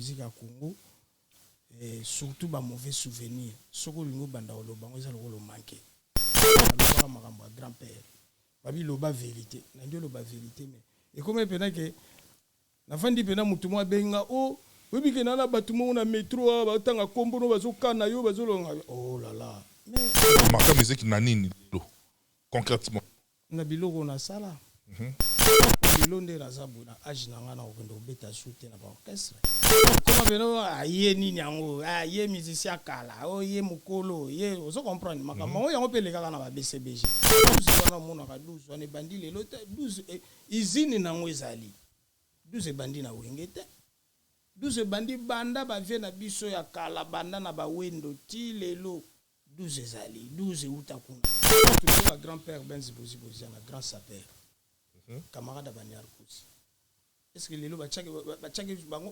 musique ya Congo, eh, surtout ba mauvais souvenir, soki olingi obanda koloba yango, eza lokola omanke. Alobaka makambo ya grand père, babi loba vérité, nandi oloba vérité, mais ekomi mpena ke nafandi mpena, motu moko abenga o oyebi ke na bato moko na métro awa batanga kombo no, bazokana yo, bazolonga, oh là là, mais Marka musique na nini lelo concrètement? Na biloko nasala lelo, nde naza boye na age na ngai, na kokende kobeta su te na baorchestre. Koma pena aye nini yango, aye musicien kala oyo, ye mokolo ye, ozo comprendre makambo yango. Yango mpe elekaka na ba BCBG 12 wana. Omonaka 12 wana ebandi lelo te. 12 usine nango ezali 12, ebandi na Wenge te. 12 ebandi banda bavie na biso ya kala, banda na bawendo ti lelo. 12 ezali 12 euta kuna. Tuloka grand père Benz Bozi Boziana, grand sapeur, camarade ya Baniarkosi. Est ce que lelo batiaki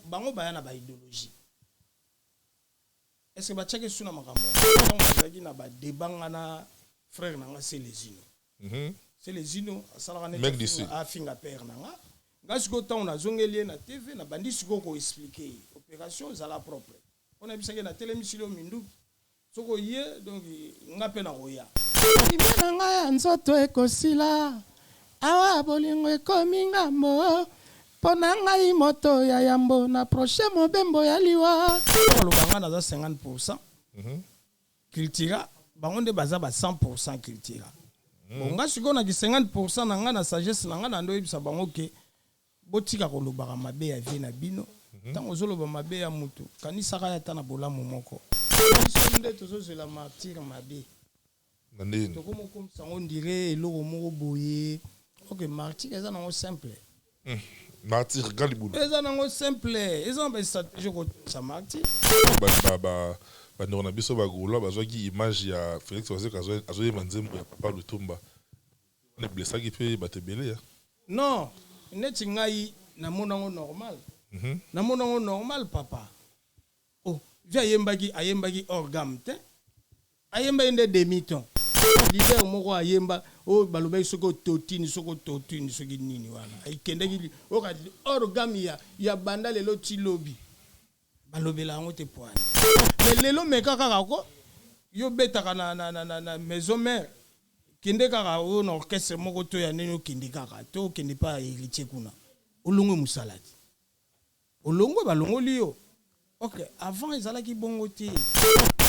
bango baya na baidéologie? Est ce que batiaki su na makambo ntango bazalaki na badeba? Nga na frère na nga Selezino, Selezino asalaka neti afinga père na nga. Nga sikoyo, ntango nazongeli ye na TV, nabandi sikoyo koexpliquer ye opération ezala propre, mpo nayebisaki ye natelemisi yo minduki, soki oye, donc nga mpe nakoya. Kimia na ngai ya nzoto ekosila awa, bolingo ekomi ngambo mpo na ngai, moto ya yambo na proche mobembo ya liwa. Aloba nga naza 50% cultura, bango nde baza ba 100% cultura. Bon, nga sikoyo naki 50% na nga, na sagesse na nga, na nde oyebisa bango ke botika kolobaka mabe ya vie na bino. Ntango ozoloba mabe ya mutu, kanisaka ye ata na bolamu moko. Biso nde tozozwela martyr mabe. Na ndeni? Tokomokomisa yango ndire eloko moko boye. Ok, martyr eza nango simple. Martyr grand libulu. Eza nango simple, eza na bastratégie kotomisa martyr. Bandeko na biso bagaulois bazwaki image ya Félix Wazekwa azoyemba nzembo ya Papa Lutumba wana, eblessaki mpe bato ebele ya. Non, neti ngai namona yango normal. Namona yango normal, papa. Oh, vi ayembaki hors gamme te, ayembaki nde demi ton. Leader moko ayemba oyo balobaki soki ototini, soki ototini, soki nini wana, ekendaki oyoka hors gamme ya banda lelo ti lobi balobela yango te poani. Mais lelo meka kaka ko yo betaka na maison mère, kende kaka oyo na orchestre moko to ya ndenge, okende kaka to okende pa Héritier kuna, olongwe mosala te, olongwe, balongoli yo. Ok, avant ezalaki bongo te.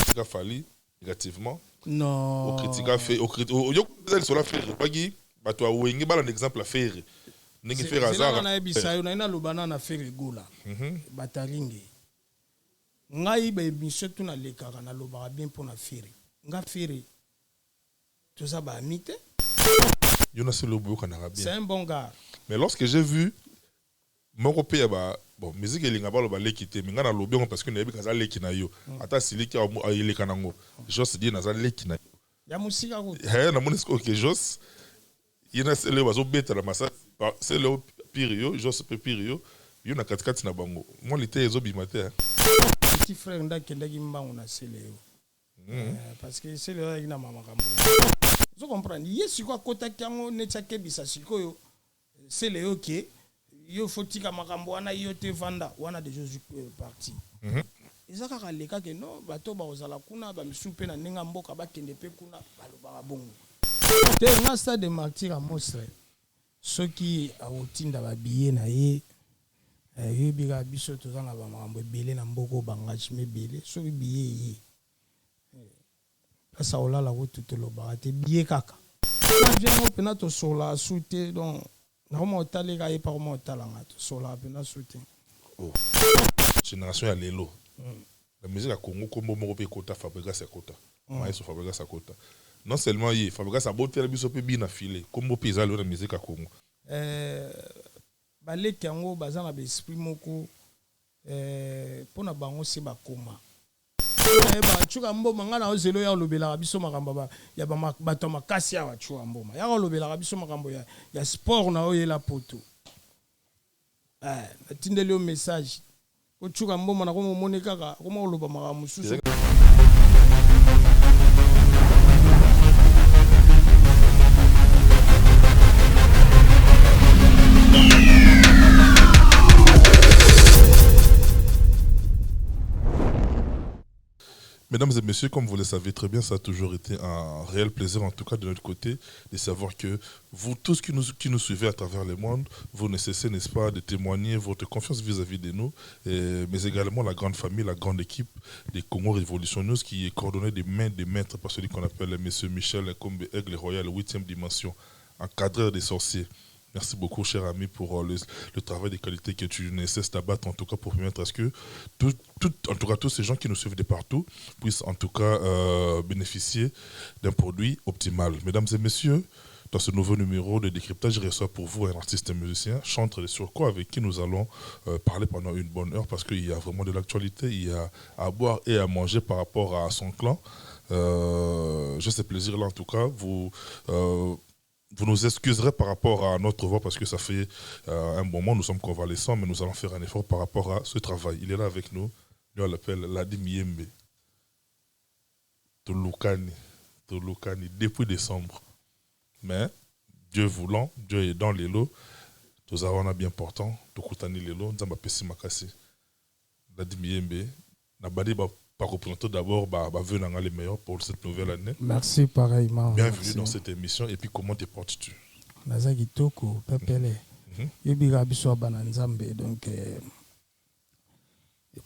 Tika Fally négativement. Non. Okritika fe, yo eza lisolo ya Ferre, obaki bato ya Wenge balanda exemple ya Ferre, ndenge Ferre azaka. Nayebisa yo, naye naloba na Ferre Gola bataringe. Ngai baémission tu nalekaka, nalobaka bien mpo na Ferre. Nga Ferre toza baami te. Yo na selo boyokanaka bien. C'est un bon gars. Mais lorsque j'ai vu moko mpe ya ba, bon, musique elinga baloba leki te, mais ngai nalobi yango parce que nayebi kaza leki na yo, ata asiliki, eleka nango. Jos die naza leki na yo. Ya mosika kutu. Namoni sikoyo ke Jos ye na sele bazobetela masasi, sele pire yo, Jos mpe pire yo, yo na katikati na bango, mwa liteya ezobima te. Petit frère nde akendaki mbangu na sele yo, parce que sele oyo ayaki na makambo, ozo comprendre, ye sikoyo akotaki yango neti akebisa sikoyo sele yo ke yo fo tika makambo wana, yo te vanda wana, deja ozwi parti. Eza kaka lekake no bato bakozala kuna, bamisusu mpe na ndenge ya mboka bakende mpe kuna, balobaka bongo te. Nga stade de martyr ya monstre, soki akotinda babillet na ye, yoyebi kaka biso toza na bamakambo ebele na mboka oyo, baengagement ebele. Soki billet eye, place akolala kutu tolobaka te, billet kaka na vie yango mpena tosolaka su te. Donc nakoma kotaleka ye mpa koma kotalanga, tosolaka mpena su te. Oh. Génération ya lelo na musique ya Congo, kombo moko mpe ekota, Fabregas akota, maestro Fabregas akota. Non seulement ye Fabregas abotela biso mpe bina file, kombo mpe eza lelo na musique ya Congo. Baleki yango baza na baesprit moko mpo na bango se bakoma nayeba Tshuka Mboma. Ngai na ozelo ya olobelaka biso makambo ya bato ya makasi awa. Tshuka Mboma yaka olobelaka biso makambo ya sport na oyela poto. Natindeli yo message po Tshuka Mboma nakoma omoni kaka akoma koloba makambo mosusu. Mesdames et messieurs, comme vous le savez très bien, ça a toujours été un réel plaisir, en tout cas de notre côté, de savoir que vous tous qui nous suivez à travers le monde, vous ne cessez, n'est-ce pas, de témoigner votre confiance vis-à-vis de nous, mais également la grande famille, la grande équipe des Congo Révolution News qui est coordonnée des mains des maîtres par celui qu'on appelle Monsieur Michel Kombe Aigle Royal, 8e dimension, encadreur des sorciers. Merci beaucoup, cher ami, pour le travail de qualité que tu ne cesses d'abattre, en tout cas pour permettre à ce que, en tout cas, tous ces gens qui nous suivent de partout puissent en tout cas bénéficier d'un produit optimal. Mesdames et messieurs, dans ce nouveau numéro de décryptage, je reçois pour vous un artiste et musicien, chantre de surcroît, avec qui nous allons parler pendant une bonne heure parce qu'il y a vraiment de l'actualité, il y a à boire et à manger par rapport à son clan. J'ai ce plaisir-là, en tout cas. Vous nous excuserez par rapport à notre voix parce que ça fait un moment, nous sommes convalescents, mais nous allons faire un effort par rapport à ce travail. Il est là avec nous. Nous, on l'appelle Ladi Miyembe. Tolukani. Tolukani, depuis décembre. Mais, Dieu voulant, Dieu est dans les lots. Nous avons bien portant. Tokutani lelo, Nzambe apesi makasi. Ladi Miyembe, nabandi ba par représenter d'abord ba vœux na nga les meilleurs pour cette nouvelle année. Merci pareillement. Bienvenue Merci. Dans cette émission. Et puis comment te portes-tu? Naza kitoko pepele. Yebika biso bana Nzambe, donc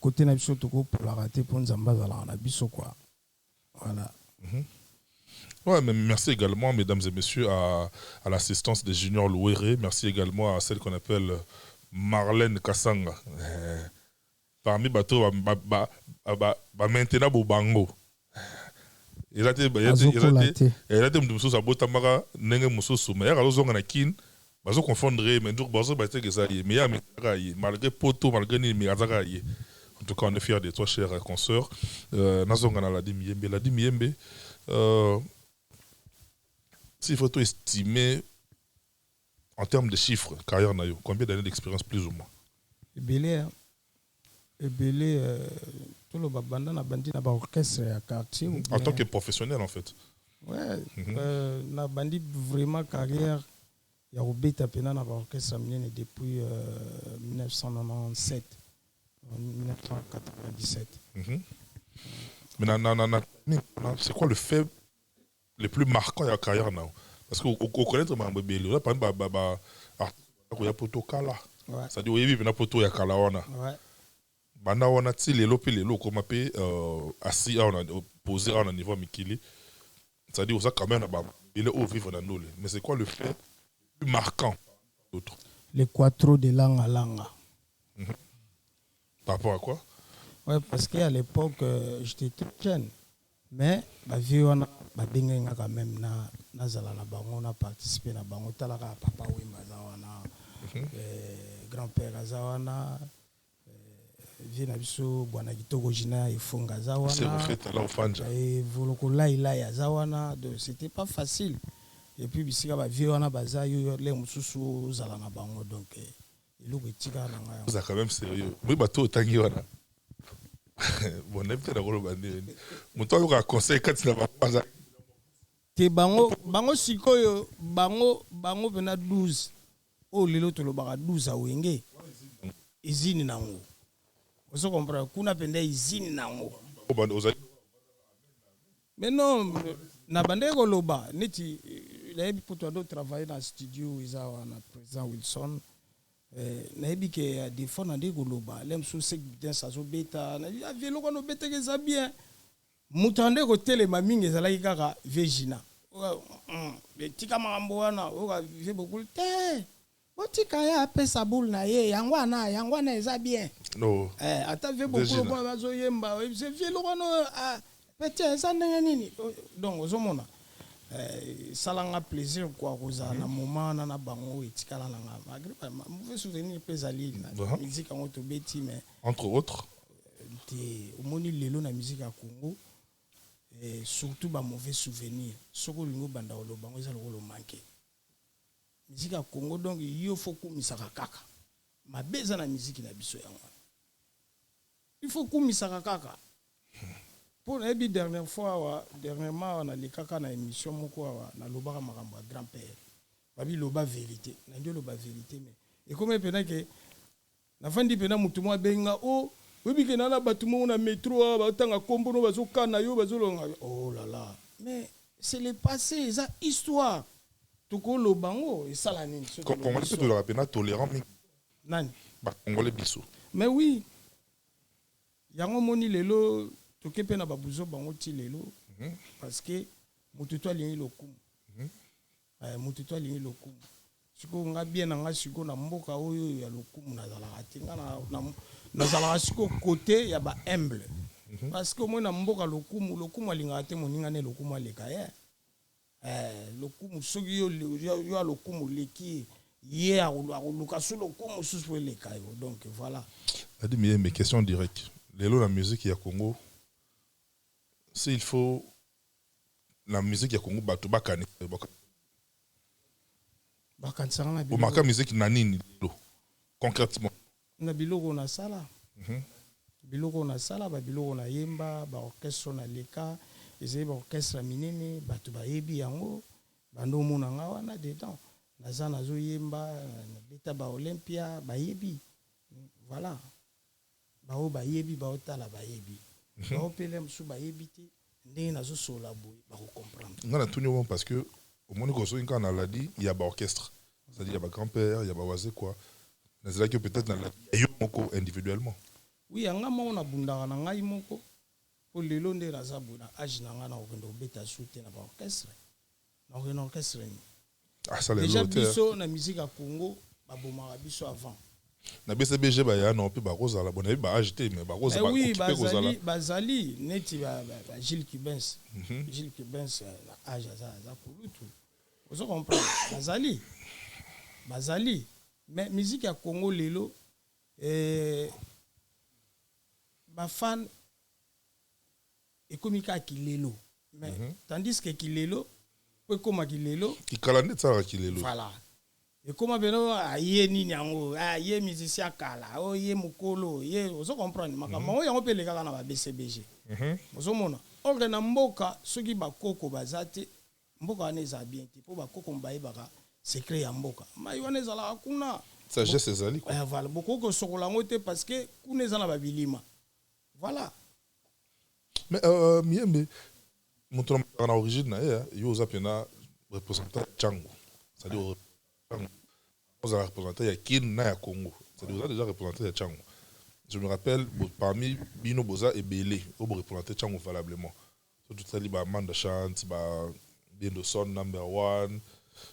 côté na biso tokopolaka te mpo Nzambe azalaka na biso quoi. Voilà. Ouais, mais merci également, mesdames et messieurs, à l'assistance de Junior Louéré. Merci également à celle qu'on appelle Marlène Kassanga. Parmi bato ba, ba, ba, ba, ba maintenant bobango. Eza te Azokola eza te te. Eza te moto mosusu abotamaka ndenge mosusu, mais yaka azozonga na Kine, bazoconfondre ye, mais nduku bazoba te eza ye, mais ya kaka ye malgré poto, malgré nini, mais aza kaka ye. En tout cas, on est fiers de toi, cher consoeur. Nazonga na Ladi Miyembe. Ladi Miyembe, s'il faut estimer en termes de chiffres, carrière na yo, combien d'années d'expérience plus ou moins? Ebele, hein. Ebele, toloba banda na bandi na baorchestre ya quartier ou En bien tant que professionnel, en fait. Ouais, na bandi vraiment carrière ya kobeta mpena na baorchestre minene depuis 1997, 1997. Mais na, c'est quoi le fait le plus marquant de la carrière na yo? Parce que au connaître mambo ebele, oza parmi ba artiste ya poto kala. C'est-à-dire oyebi mpena poto ya kala wana. Banda wana ti lelo mpe lelo okoma mpe assis awa na posé awa na niveau ya mikili. C'est-à-dire oza quand même na babele oyo vivre na ndole. Mais c'est quoi le fait le plus marquant d'autre? Le quattro de Langa Langa. Par rapport à quoi? Ouais, parce qu'à l'époque, j'étais tout jeune. Mais bavieux wana babengai nga quand même na nazala na bango, na participer na bango. Talaka papa Wemba aza wana, grand-père aza wana, vieux na biso bwana kitoko Gina Efonga aza wana. C'est refait ala ofanja. Et Voloko Lai Lai aza wana, donc c'était pas facile. Et puis bisika bavieux wana baza yo le mosusu ozala na bango, donc eloko etikala na ngai yango. Oza quand même sérieux. Oui, bato otangi wana. Bon, nayebi te nakoloba ndeni. Moto ayokaka conseil kati na bango aza Te, bango sikoyo bango mpena 12 oyo lelo tolobaka 12 awenge ezini nango, ozo comprendre, kuna mpenza ezini nango. Ozali Mais non, na bandeki koloba neti nayebi mpo toando travailler na studio eza wana président Wilson. Nayebi ke des fois na ndeki koloba le mosusu sek dance azobeta, nayebi ah, eloko wana obetaki eza bien. Moto ande kotelema mingi ezalaki kaka Vegina. Tika makambo wana oyoka vieux Bokulu te, botika ye apesa boule na ye, yango wana eza bien. No. Ata vieux Bokulu Vegina. mpona bazoyemba oyebise vieux eloko wana oyo, ah, pete eza ndenge nini. Donc ozomona esalanga plaisir kua kozala na moment wana na bango oyo etikala na nga malgré mauvais souvenir mpe ezali na musique yango tobeti, mais Entre autres. Te, omoni lelo na musique ya Congo, surtout bamauvais souvenir, soki olingi obanda koloba yango eza lokola omanke musique ya Congo. Donc yo faut kumisaka kaka mabe eza na musique na biso yango wana, il faut kumisaka kaka mpo nayebi dernière fois awa, dernièrement awa nalekaka na émission moko awa, nalobaka makambo ya grand père babi loba vérité, nandi oloba vérité, mais ekomi mpena ke nafandi mpena motu moko abenga o Oyebi ke na bato moko na métro awa batanga nkombo no, bazokana yo, bazolonga. Oh là là, mais c'est le passé, eza histoire. Tokoloba yango esala nini soki tolobi Congolais mpe histoire? Tozalaka mpena tolérant mingi. Nani? Bacongolais biso. Mais oui, yango omoni lelo toke mpe na babuzo bango ti lelo, parce que motu to alingi lokumu. Motu to alingi lokumu. Sikoyo nga bien na nga, sikoyo na mboka oyo ya lokumu nazalaka te. Nga nazalaka sikoyo côté ya bahumble, parce que omoi na mboka lokumu, lokumu alingaka te moninga ne lokumu aleka ye. Lokumu soki yo ya lokumu oleki ye, akoluka so lokumu mosusu po eleka yo. Donc voilà. Adi Miyembe, question directe. Lelo la musique ya Congo, s'il faut la musique ya Congo, bato bakani Bakanisaka na omaka musique na nini lelo concrètement? Na biloko nasala, biloko nasala, babiloko nayemba, baorchestre naleka, ezali baorchestre ya minene, bato bayebi yango. Bando omona nga wana dedans, naza nazoyemba, nabeta baolympia, bayebi. Voilà, bao bayebi, baotala bayebi, baopele mosusu bayebi te. Ndenge nazosolola boye, bakocomprendre. Nga natuni yo parce que omoni kosoki kaka naladi ya baorchestre, c'est-à-dire ya bagrand-père, ya bawaze quoi, nazalaki yo peut-être naladi ya yo moko individuellement. Oui, yanga moko, nabundaka na ngai moko, mpo lelo nde naza boye na age na ngai, nakokende kobeta su te na baorchestre. Nakokende na orchestre nini? Asala Déjà eloko te. Biso na musique ya Congo, babomaka biso avant. Na BCBG baya na mpe bakozala bon, nayebi baage te, mais bakozala Eh oui, bakoki mpe kozala. Bazali, bazali neti ba Gilles Kibens. Gilles Kibens, na age aza kulutu, ozo comprendre. Bazali, bazali, mais musique ya Congo lelo, bafan ekomi kaka kilelo, mais tandis que kilelo po ekóma kilelo, Kikala nde esalaka kilelo. Voilà, ekóma peno aye nini yango, ye musicien kala o ye mokolo ye, ozo comprendre makambo yango. Yango mpe elekaka na ba BCBG. Ozomona orge na mboka, soki bakoko baza te, mboka wana eza bien te, mpo bakoko bayebaka secret ya mboka. Mai wana ezalaka kuna. Sagesse ezali quoi. Voilà, bokoki kosokola yango te parce que kuna eza na babilima. Voilà. Mais Miyembe, moto na moto na origine na ye. Yo oza mpena représentant ya Tshangu, c'est-à-dire ozala représentant ya Kin na ya Congo, c'est-à-dire oza déjà représentant ya Tshangu. Je me rappelle, parmi bino boza ebele oyo boreprésente Tshangu valablement. So totali ba Manda Chante, ba Bendoson number one,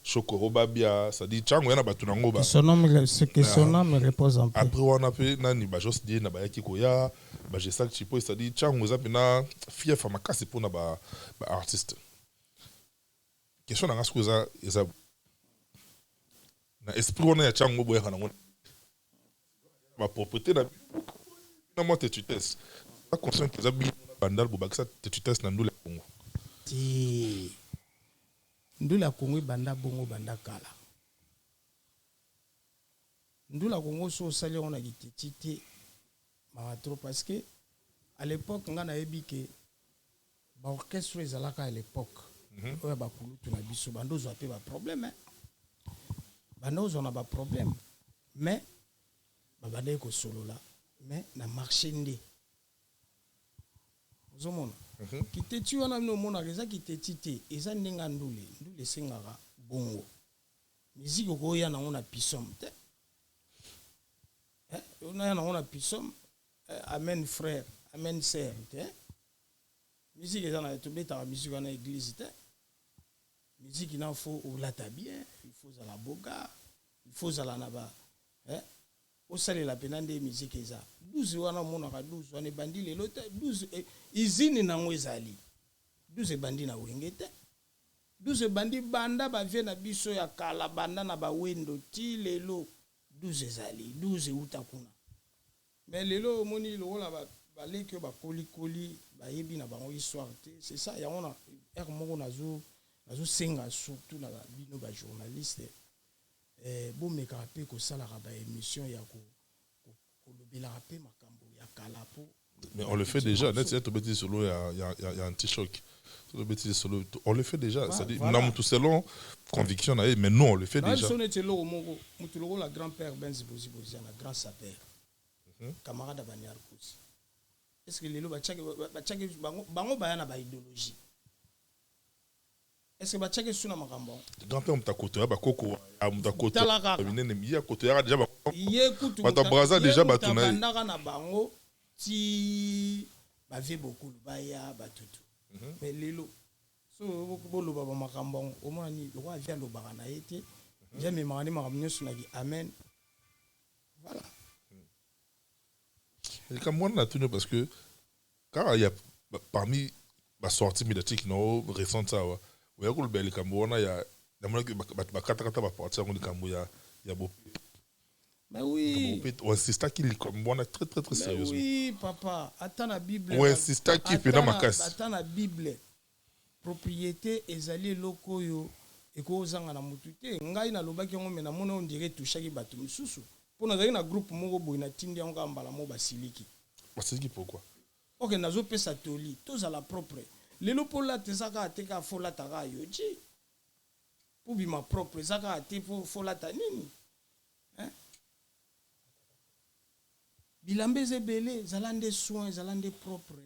Shokoro Babia, c'est-à-dire Tshangu ya na bato nango ba Son nom, que son âme repose en paix. Après wana mpe nani, bajos die na bayaki koya, bajesak Chipo, c'est-à-dire Tshangu eza mpena fief ya makasi mpona baartiste. Question na nga sikoyo eza na esprit wana ya Tshangu, boyaka nango bapropriété na na mwa tetutesse, eza conscient que eza bino na Bandal bobakisa tetutesse na ndula ya Congo? Ti ndula ya Kongo ebanda bongo banda kala. Ndula ya Kongo, so osali yango na kiteti te, mawa trop, parce que à l'époque nga nayebi ke baorchestre ezalaka à l'époque oyo ya bakulutu na biso, bando ozwa mpe baproblème, banda ozwa na baproblème, mais babandaki kosolola, mais na marché nde ozomona kiteti wana. Bino omonaka eza kiteti te, eza ndenge ya ndule. Ndule esengaka bongo. Miziki okoya nango na pisom te. Onaya nango na pisom, amen frère, amen sœur te. Musique eza na, tobetaka musique wana église te. Musique na faut olata bien, il faut ozala boga, il faut ozala na ba osalela mpena nde musique eza. 12 wana omonaka, 12 wana ebandi lelo te. 12 usine nango ezali 12, ebandi na Wenge te. 12 ebandi banda bavie na biso ya kala, banda na bawendo ti lelo. 12 ezali, 12 euta kuna. Mais lelo omoni lokola baleki oyo bakolikoli, bayebi na bango histoire te. C'est ça yango na ere moko nazosenga surtout na bino bajournaliste, bomekaka mpe kosalaka baémission ya kolobelaka mpe makambo ya kala po Mais on le fait déjà. Net tobeti solo ya anti-choc, tobeti solo, on le fait déjà. C'est-à-dire na mutu selon conviction na ye, mais nous on le fait déjà. Biso neti eloko moko, mutu lokola grand père Benz Bozi Boziana, grand sapeur. Camarade ya Baniarcos. Est ce que lelo batiaki, batiaki bango, bango baya na baidéologie? Est ce que batiaki su na makambo yango? Grand-père moto akoto ya bakoko ya moto akoto. Tala kaka. Minene ye akoto yaka déjà. Ye kutu Bato ya Brazza ye déjà mutu bato na ye. Abandaka na bango ti bavie bokulu baya batutu. Mais lelo so boloba bamakambo yango, omona nini? Lokwa vie alobaka na ye te, vie amemaka nde makambo nyonso naki amen, voilà. Likambo wana natuni parce que kaka ya parmi basortie médiatique na o récente awa, oya koloba likambo wana ya namonaki bato bakatakata baparti yango, likambo ya bopeto. Mais oui. Oinsistaki likambo wana très très très Mais sérieusement. Oui papa, ata na Bible. Oinsistaki mpena makasi. Ata na Bible, propriété ezali eloko oyo ekozanga na motu te. Ngai nalobaki yango, me namoni on dirait etouchaki bato misusu, mpo nazalaki na groupe moko boye, natindi yango kaka mbala moko, basiliki. Basiliki pourquoi? Ok, nazopesa toli, tozala propre. Lelo mpo lata eza kaka te kaka fo lata kaka Yohji, mpo bima propre eza kaka te mpo fo lata nini, hein? Bilamba eza ebele, ezala nde soin, ezala nde propre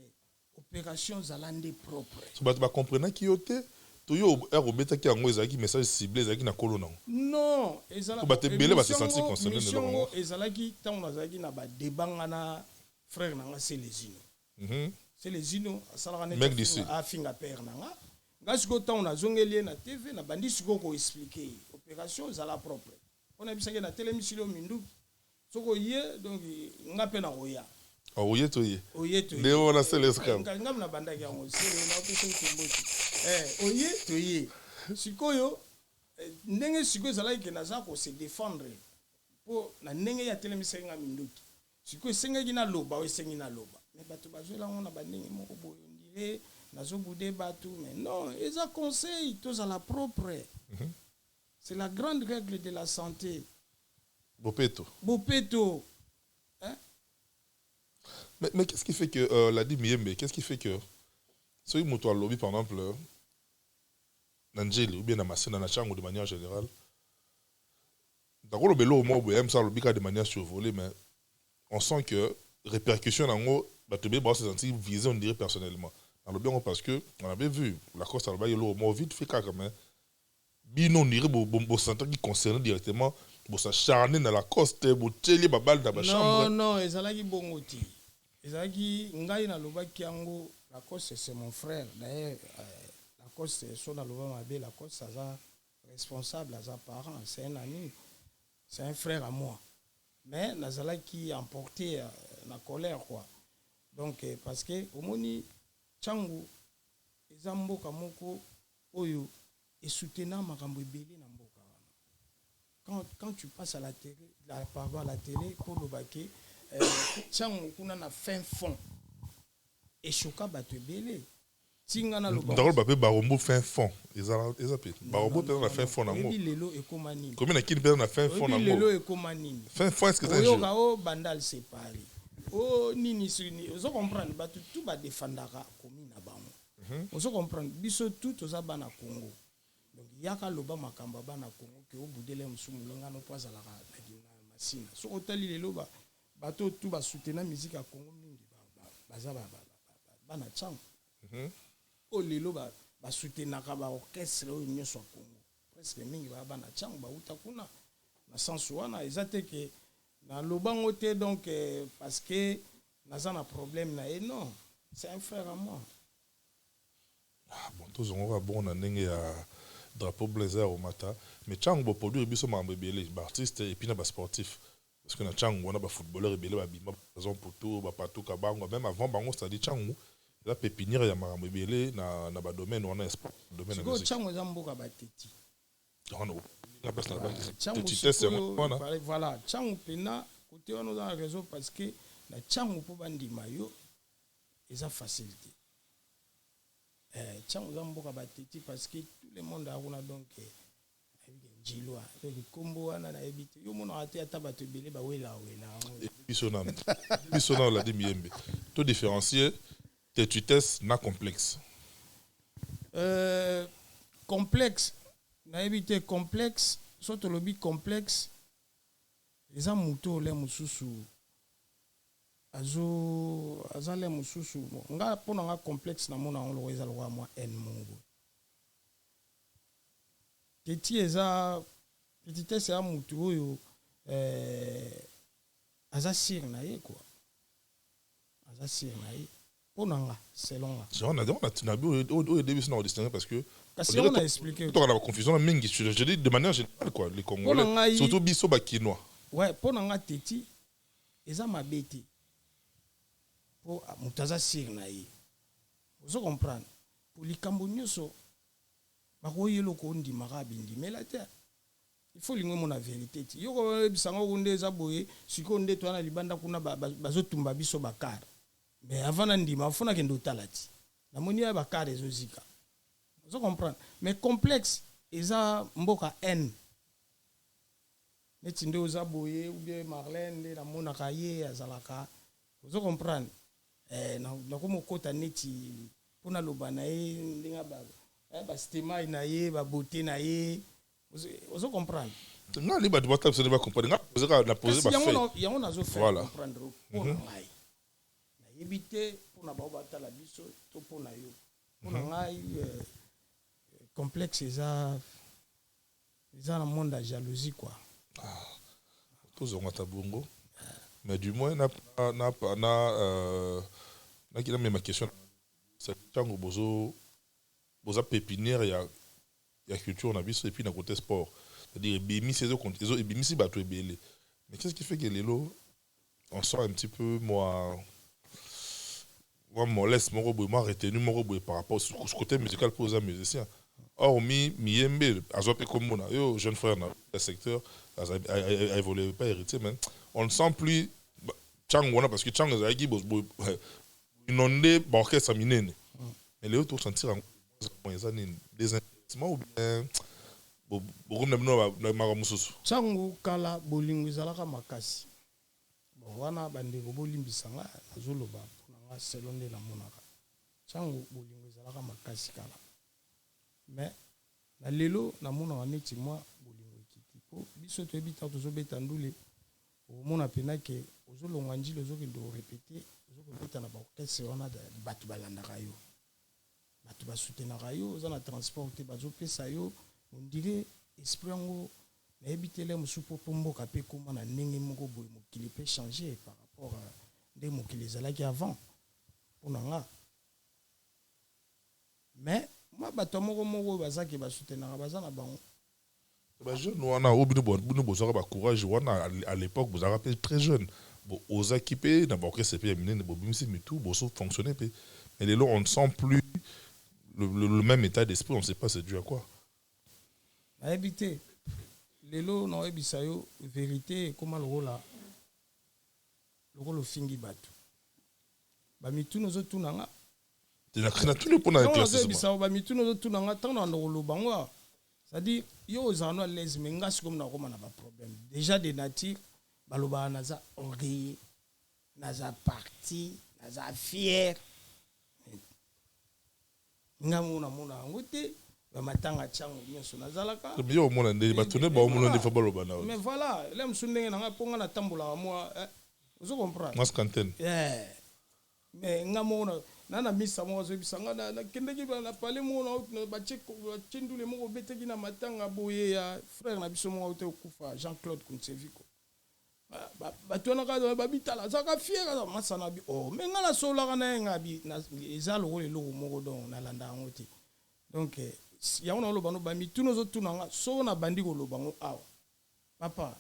opération, ezala nde propre. So bato bacomprenaki yo te to yo ere obetaki yango ezalaki message ciblé, ezalaki na kolo nango? Non, ezala Po bato ebele base émission sentir concerné na émission eloko yango yango. Ezalaki ntango nazalaki na badébat nga na frère na nga Selezino. Selezino asalaka neti Mec d'ici. Afinga père na nga. Nga sikoyo, ntango nazongeli ye na TV, nabandi sikoyo koexpliquer ye opération ezala propre, mpo nayebisaki ye natelemisi yo minduki, soki oye, donc nga mpe nakoya. Oye to ye. Oye to ye. Nde wana Seleska. Nga nabandaki yango sele, naopesa otomboki. Oye to ye sikoyo, ndenge sikoyo ezalaki ke naza kose défendre mpo na ndenge ye atelemisaki nga minduki. Sikoyo esengaki naloba oyo esengi naloba, mais bato bazwela yango na bandenge moko boye, on dirait nazobude bato. Mais non, eza conseil, tozala propre. C'est la grande règle de la santé. Bopeto. Bopeto, hein? Mais qu'est-ce qui fait que Ladi Miyembe, qu'est-ce qui fait que soki moto alobi, par exemple na Njeli ou bien na Masina, na Tshangu de manière générale, nakoloba eloko moko boye, mosa alobi kaka de manière survolée, mais on sent que répercussion nango, bato ebele bao se sentir visé, on dirait personnellement. Nalobi yango parce que on avait vu Lacoste alobaki eloko moko vite fait kaka, mais bino on dirait bosentaki concerné directement, bosacharne na Lacoste, botieli babale na bachambre. Non, ezalaki bongo te. Ezalaki ngai nalobaki yango. Lacoste, c'est mon frère d'ailleurs. Lacoste, so naloba mabe, Lacoste aza responsable, aza parent, c'est un ami, c'est un frère à moi, mais nazalaki emporté na colère quoi. Donc parce que omoni, Ntango eza mboka moko oyo esoutenant makambo ebele na mboka wana. Quand tu passes à la télé, pardon, à la télé, koloba ke ntango kuna na fin fond eshoka bato ebele, ntinga naloba. Nakoloba mpe Barumbu fin fond eza mpe Barumbu mpe na fin fond nango. Oyebi lelo ekóma nini? Komi na Kini mpe na fin fond. Oyebi lelo nango ekóma nini? Fin fond, est-ce que eza Oyoka o Bandal séparé o nini ozo comprendre, bato tu badefandaka komi na bango. Ozo comprendre, biso tu toza bana Congo. Donc yaka loba makambo ya bana Congo ke obudele mosu molingano mpo azalaka na Masina. Soki otali lelo, bato tu basoutenant musique ya Congo mingi baza bana ntango oyo lelo basoutenaka baorchestre oyo nyonso ya Congo, presque mingi baya bana ntango bauta kuna. Na sens wana eza te ke nalobango te, donc parce que naza na problème na ye. Non, c'est un frère à moi. Ah, bon, tozongoka bongo na ndenge ya drapeau blanc eza ya komata, mais ntango boproduire biso makambo ebele, baartiste et puis na basportif, parce que na ntango wana bafootballeur ebele babima, baza Mputu, bapatuka bango, même avant bango, c'est-à-dire ntango eza pépinière ya makambo ebele na badomaine wana ya sport, domaine ya Sikoyo musique. Ntango eza mboka bateti. Wana na place na Ntango petitesse yango wana. Voilà, ntango mpena kote wana oza na raison, parce que na ntango mpo bandima yo eza facile te. Ntango eza mboka bateti parce que tout le monde akuna. Donc nayebi ke njilwa, donc nkombo wana nayebi te, yo monaka te, ata bato ebele bawelawela yango. Biso nano Ladi Miyembe, to différencier têtutesse na complexe. Complexe, nayebi te. Complexe, so tolobi complexe, eza moto ole mosusu. Azo aza le mosusu. Nga, mpo na nga, complexe namona yango loko eza lokola mwa haine moko boye. Teti eza petitesse ya mutu oyo aza sûr na ye quoi, aza sûr na ye. Mpo na nga, selon nga. Genre na na na oyo oyo biso na kodistingue parce que Kasi yango na expliquer. Toka na baconfusion na mingi. Je dis de manière générale quoi, les Congolais, surtout biso Bakinois. Ouais, mpo na nga, teti eza mabe te, mpo moto aza sûr na ye, ozo comprendre? Po likambo nyonso bakoyi eloko ondimaka, bindimela te. Il faut lingo emona vérité. Ti yo koyebisanga oko nde eza boye. Sikoyo nde toya na libanda kuna, bazotumba biso bacar, mais avant na ndima, fo nakende otala. Ti namoni ya bacar ezozika, ozo comprendre? Mais complexe eza mboka haine. Neti nde oza boye, ou bien Marlène, nde namonaka ye azalaka, ozo comprendre? Nakomi okota neti mpo naloba na ye ndenge bastemai na ye, babote na ye, ozo comprendre? Nga li bato batala biso nde bacomprendre. Nga pose kaka, na pose. Bafaits. Yango nazofaire comprendre. Mpo na ngai, nayebi te mpona bao batala biso to mpo na yo. Mpo na ngai, complexe eza na monde ya jalousie quoi. Tozonga ta bongo, mais du moins na naki namema question. Ntango bozo boza pépinière ya culture na biso et puis na côté sport, c'est-à-dire ebimisi, ebimisi bato ebele, mais qu'est-ce qui fait que lelo on sent un petit peu moi mollesse moko boye, moi retenu moko boye par rapport au côté musical pour oza musicien? Hormis Miyembe, azwa mpe kombo na yo, jeune frère na ya secteur, a évolué pas héritier, mais on ne sent plus Ntango wana, parce que ntango ezalaki inondé baorchestre minene, mais lelo tosentir yango eza nini? Désintéressement ou bien bokomi na bino na makambo mosusu? Ntango kala, bolingo ezalaka makasi. Bon, wana bandeko bolimbisa nga, nazoloba mpona nga, selon nde namonaka. Ntango bolingo ezalaka makasi kala, mais na lelo namonaka neti mwa bolingo ekiti, mpo biso toyebi ntango tozobeta ndule, okomona mpena ke ozolongwa Njili, ozokende orépéter, ozokobeta na baorchestre wana, bato balandaka yo, bato basoutenaka yo, oza na transport te, bazopesa yo. On dirait esprit yango nayebi te. Le mosusu mpo mboka mpe ekóma na ndenge moko boye, mokili mpe change par rapport à nde mokili ezalaki avant. Mpo na nga, mais mwa bato moko moko oyo bazaki basoutenaka, baza na bango. Bajeune wana oyo bino bozwaka bacourage wana, à l'époque bozalaka mpe très jeune, ozaki mpe na baorchestre mpe ya minene, bobimisi mitu, bozo fonctionner mpe, mais lelo on ne sent plus le même état d'esprit. On ne sait pas c'est dû à quoi. Nayebi te. Lelo naoyebisa yo vérité, ekóma lokola ofingi bato, bamituna ozotuna nga. Natuni mpona Nazoyebisa yo, bamituna ozotuna nga, ntango na banda koloba ngo, c'est-à-dire yo ozala no à l'aise, mais nga sikomi nakóma na baproblème. Déjà de nature balobaka naza orgueilleux, naza parti, naza fier. Nga moko namona yango te. Bamatanga ntiango nyonso nazalaka. Yo omona nde bato nde baomona nde fa baloba na. Mais voilà, le mosusu ndenge na ngai, mpo nga natambolaka mwa, ozo comprendre? Mwa scanten. Mais nga moko na misa moko azoyebisa nga, nakendeki na pale moko, batie ndule moko, obetaki na matanga boye ya frère na biso moko auti okufa, Jean Claude Kunseviko. Bato wana kaka babitala, azalaka fier, aza masa na bi. Oh, mais nga nasololaka na ye, nga bi eza lokola eloko moko, donc nalanda yango te. Donc yango naoloba no, bamituna ozotuna nga, soko nabandi koloba ngo awa, papa.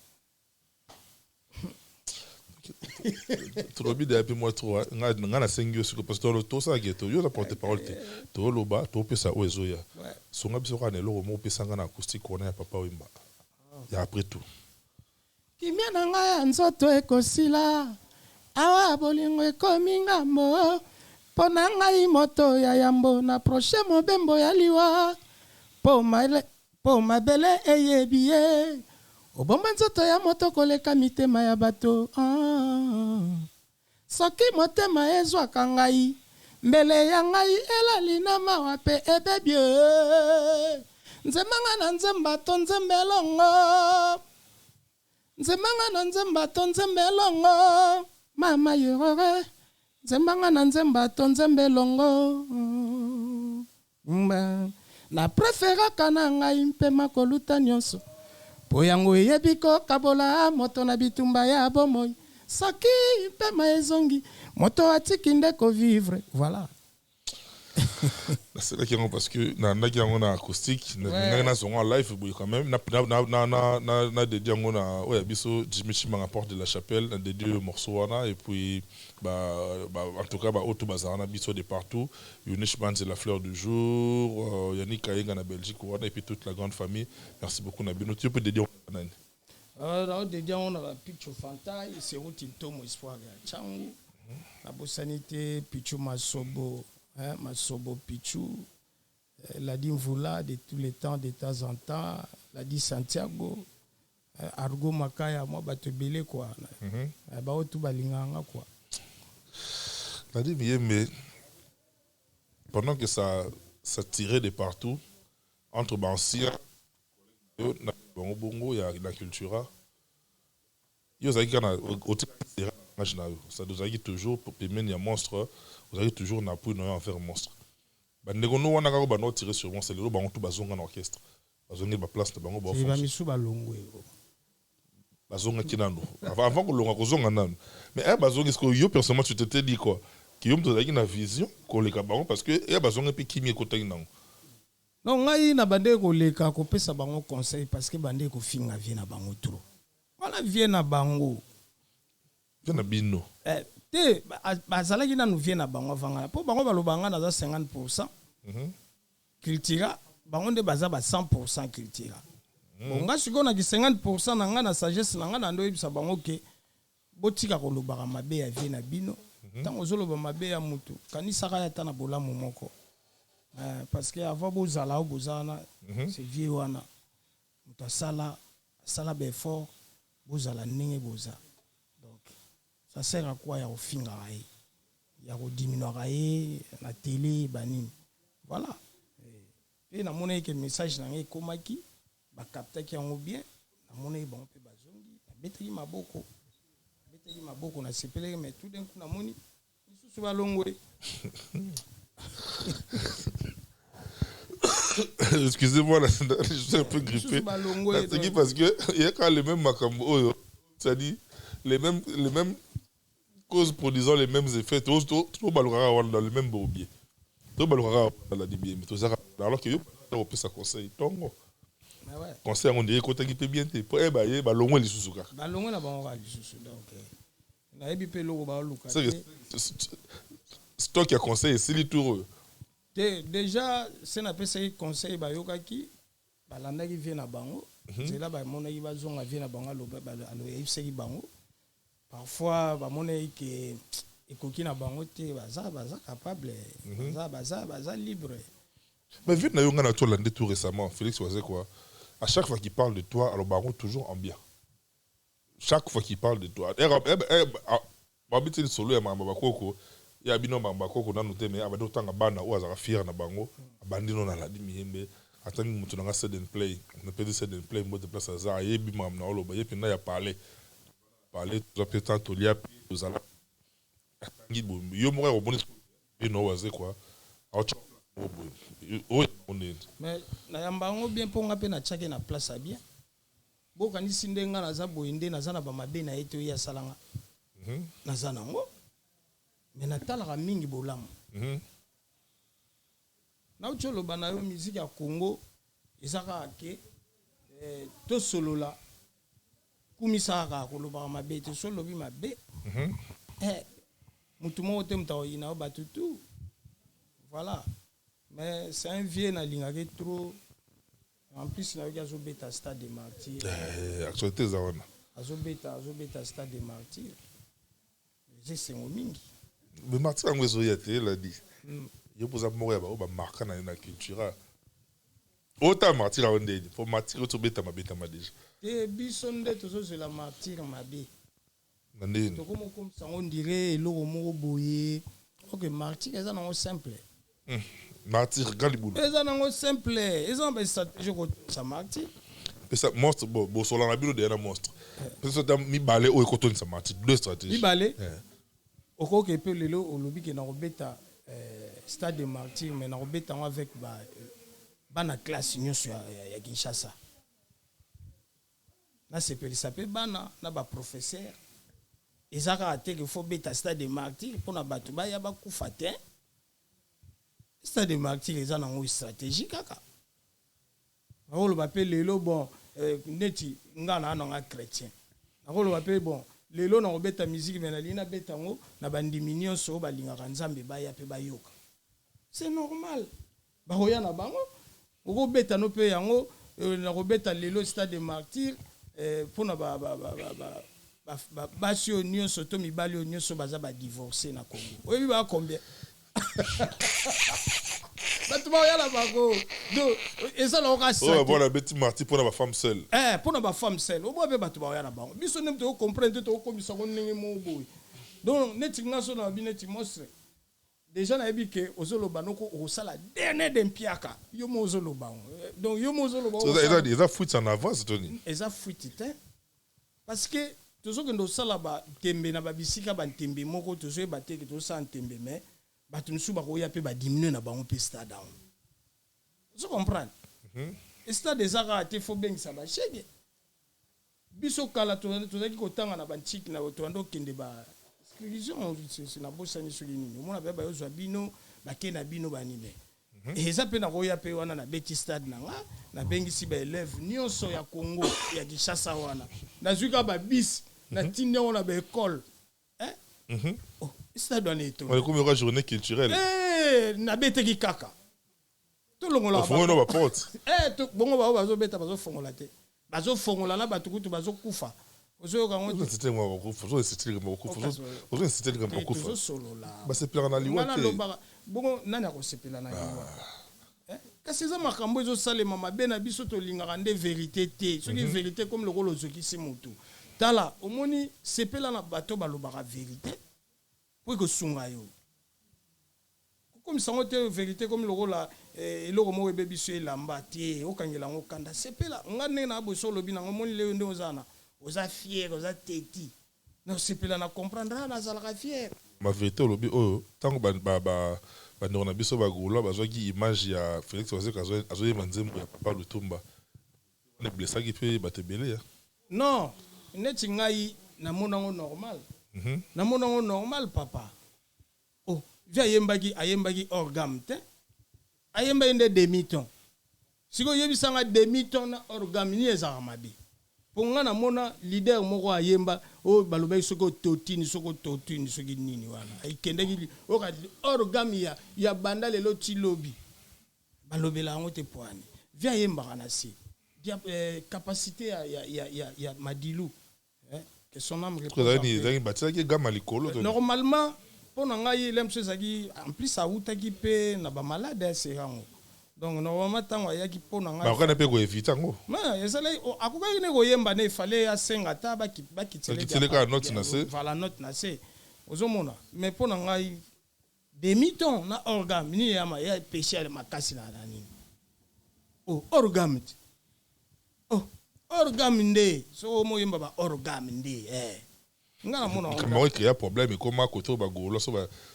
Tolobi deya mpe mwa trop. Nga nasengi yo siko, parce que tosalaki to yo oza porte parole te, toloba, topesa oyo ezoya. Songa biso kaka na eloko moko, opesanga na acoustique wana ya Papa Wemba ya Après tout. Kimia na ngai ya nzoto ekosila awa, bolingo ekomi ngambo mpo na ngai, moto ya yambo na proche mobembo ya liwa, mpo mabele eyebi ye obomba nzoto ya moto koleka mitema ya bato. Ah. Soki motema ezwaka ngai, mbele ya ngai elali na mawa mpe ebebi. Nzembanga na nzemba to nzembe elongo, nzembanga na nzemba to nzembe elongo. Mama yorore, nzemba nga na nzemba to nzembe elongo. Na preferaka na ngai mpema koluta nyonso, mpo yango eyebi kokabola moto na bitumba ya bomoi. Soki mpema ezongi, moto atiki nde kovivre. Voilà. Naselaki yango parce que nalandaki yango na acoustique, nalingaki nazonga en live boye quand même. Na dédie yango na oyo ya biso Jimmy Chimanga, Porte de la Chapelle. Na dédie oyo morceau wana et puis en tout cas baoyo to bazala na biso de partout, Eunice Banze, la fleur du jour, Yannick Kayenga na Belgique wana, et puis toute la grande famille, merci beaucoup na bino. Tu peux dédier nani? Naodédier yango na bapicho Fantai, Seruti Ntomo, Espoir ya Changu. Nabosani te Pichu Masobo, hein, Masobo Pichu, Ladi Mvula de tous les temps, de temps en temps, Ladi Santiago, Argo Makaya, mwa bato ebele quoi. Baoyo tu balingaka nga quoi. Ladi Miyembe, pendant que ça tirait de partout entre baancien na bango bongo ya la cultura, yo ozalaki kaka otikaki na yo, c'est-à-dire ozalaki toujours pembeni ya monstre, ozalaki toujours na appui na yo envers monstre. Bandeko no wana kaka banda otire sur monstre, lelo bango tu bazonga na orchestre, bazongi baplace na bango. Bamisu balongwe. Bazongaki nano avant kolonga, kozonga nano, mais aya bazongi sikoyo, yo personnellement, tu t'étais dit quoi? Ki yo moto ozalaki na vision koleka bango, parce que eya bazongi mpe kimi ekotaki nango. Non, ngai na bande koleka kopesa bango conseil parce que bande kofinga vie na bango trop. Wana vie na bango. Vie na bino. Te, bazalaki nanu vie na bango avant nga, mpo bango baloba nga naza 50 Cultura, bango nde baza ba 100 Cultura. Bon, nga sikoyo naki 50 na nga, na sagesse na nga, na nde oyebisa bango ke botika kolobaka mabe ya vie na bino. Ntango ozoloba mabe ya mutu, kanisaka ye ata na bolamu moko, parce que avant bozala oyo boza wana, c'est vie wana moto asala, asala baeffort bozala ndenge boza. Donc ça sert à quoi ya kofingaka ye, ya kodiminuaka ye na télé, banini? Voilà. Mpe namonaki ke message na ngai ekomaki, bakaptaki yango bien. Namonaki bango mpe bazongi, nabetaki maboko, nabetaki maboko, nasepelaki. Mais tout d'un coup namoni lisusu balongwe. Excusez-moi, là, je suis un peu grippé. Parce que il y a quand les mêmes makambo oyo, c'est-à-dire les mêmes causes produisant les mêmes effets. Tout balukaka dans le même bourbier. Tout balukaka la bien, mais tout ça alors que yo opesa conseil tongo. Conseil yango ndenge ekotaki mpe bien te, po eba ye balongwe lisusu kaka. Balongwe na bango kaka lisusu, donc nayebi mpe eloko baoluka. Stock ya conseil esili tour oyo. Te, déjà se napesaki conseil, bayokaki, balandaki vie na bango nzela, bamonaki bazonga vie na bango. Ayebisaki bango, parfois bamonaki ke ekoki na bango te, baza capable, baza libre. Mais vu na yo, nga na tolande tout récemment Félix quoi, à chaque fois qu'il parle de toi, alors bango toujours en bien, chaque fois qu'il parle de toi, babiti solo ya makambo bakoko ya bino, makambo bakoko nanu te, mais abandi kotanga bana oyo azalaka fier na bango, abandi no na Ladi Miyembe, atangi moto nanga Sed Play, napesi Sed Play mbote place aza, ayebi makambo na oloba ye mpenza ya parler parler, tozwa mpe tan tolia mpe tozala. Atangi boye yo moko ya komoni bino oyo aze quoi, aotya boye oyo ndeni. Mais nayamba yango bien, mpo nga mpe natiaki na place ya bien. Bokanisi nde nga naza boye nde naza na bamabe na ye te, oyo asalanga naza nango, mais natalaka mingi bolamu. Nauti oloba na yo, musique ya Congo eza kaka ke tosolola, kumisaka kaka, kolobaka mabe te. So olobi mabe, mutu moko te, moto akoyina yo, bato tout. Voilà. Mais c'est un vieux nalingaki trop. En plus nayoki azobeta Stade de Martyr. Actualité eza wana. Azobeta Stade de Martyr, eza esengo mingi. Mais martyr yango ezoya te. Eladi yo mpoza moko ya baoyo bamarka na na cultura, ota martyr yango ndeni, po martyr oyo tobetama betama déjà. Te, biso nde tozozela martyr mabe. Na ndeni? Tokomokomisa yango ndire eloko moko boye. Ok, martyr eza nango simple. Martyr ga libulu. Eza nango simple, eza na bastratégie kotondisa martyr. Pesa monstre, bo bosola na bino deya na monstre, pesa ta mibale oyo ekotondisa martyr, deux stratégie. Mibale. Okoki mpe lelo olobi ke nakobeta Stade de Martyr, mais nakobeta yango avec bana classe nyonso ya Kinshasa. Nasepelisa mpe bana na baprofesseur. Eza kaka te ke faut beta Stade de Martyr mpona bato baya bakufa te. Stade de Martyr eza nango stratégie kaka. Nakoloba mpe lelo, bon, neti nga na nanga chrétien, nakoloba mpe, bon, lelo nakobeta musique, mais nalingi nabeta yango na bandimi nyonso oyo balingaka Nzambe, baya mpe bayoka. C'est normal, bakoya na bango. Okobeta no mpe yango, nakobeta lelo Stade de Martyr mpona basi oyo nyonso to mibali oyo nyonso baza badivorce na Congo. Oyebi baa combien bato baoya na bango? Donc eza nango kaka Oyo bona beti Martyr mpona bafemme seule. Mpona bafemme seule, oboya mpe bato baoya na bango. Biso nde tokocomprendre te, tokokomisa ngo ndenge moko boye. Donc neti nga so na babi neti monstre, déjà nayebi ke ozoloba noko okosala dernier de mpiaka. Yo mo ozoloba ngo, donc yo mo ozoloba. Eza fuite en avance, Tony. Eza fuite te, parce que tozokende kosala batembe na babisika bantembe moko, tozoyeba te ke tozosala ntembe, mais bato mosusu bakoya mpe badiminue na bango mpe stade yango. Ozo comprendre? Stade eza kaka te faut bengisa bashege. Biso kala tozalaki kotanga na bantiki na toyanda okende ba exclusion, nabosani soki nini, omona mpe bayozwa bino, bake na bino banime. Eza mpe nakoya mpe wana, nabeti stade na nga, nabengisi baélève nyonso ya Congo, ya Kinshasa wana, nazwi kaka babisi, natindi yango na baekole. Oh, stade wana etonda. Ekomi oka journée culturelle. Nabeteki kaka tolongola. Ofungoli no baporte. Bongo bao bazobeta, bazofongola te, bazofongola na bato kutu bazokufa. Ozoyoka yango te? Ozoincite likambo bakufa. Tozosolola. Basepelaka na liwa te. Nalobaka bongo, nani akosepela na liwa? Kasi eza makambo ezosalema mabe na biso. Tolingaka nde vérité te. Soki vérité komi lokola ozokisi motu, tala, omoni, sepela na bato balobaka vérité po ekosunga yo. Kokomisa yango te vérité komi lokola eloko moko ebebi so elamba te, okangela yango kanda. Sepela nga ndenge na boso olobi nango, omoni lelo ndenge oza na oza fier, oza teti na osepela na comprendre, ah, nazalaka fier. Ma vérité olobi oyo, ntango bandeko na biso bagaulois bazwaki image ya Félix Wazekwa azoyemba nzembo ya Papa Lutumba wana, eblesaki mpe bato ebele ya. Non, neti ngai namona yango normal. Namona yango normal, papa. Oh, vi ayembaki hors gamme te, ayembaki nde demi ton. Sikoyo oyebisanga, demi ton na hors gamme, nini ezalaka mabe? Mpo nga namona leader moko ayemba oyo balobaki soki ototini, soki ototini, soki nini wana, ekendaki oyoka hors gamme ya banda lelo ti lobi balobela yango te. Poani vi ayembaka na se capacité ya Madilu, que son âme repose en paix. Ezalaki batiaki gamme ya likolo to? Normalement, mpo na ngai, ele mosusu ezalaki, en plus awutaki mpe na bamalade ya serango, donc normalement ntango ayaki, mpo na ngai Bakokana mpe koevite yango. Mais ezalaki akokaki ne koyemba ne efale asenga ata bakitele. Bakitele kaka note na se. Voilà, note na se, ozomona. Mais mpo na ngai, demi ton na hors gamme, nini ya péché ya makasi na nini? Oh, hors gamme te. Oh, hors gamme nde soki omoyemba ba hors gamme nde nga namona yango. Likambo yango ecréa problème, ekoma kote oyo bagaulois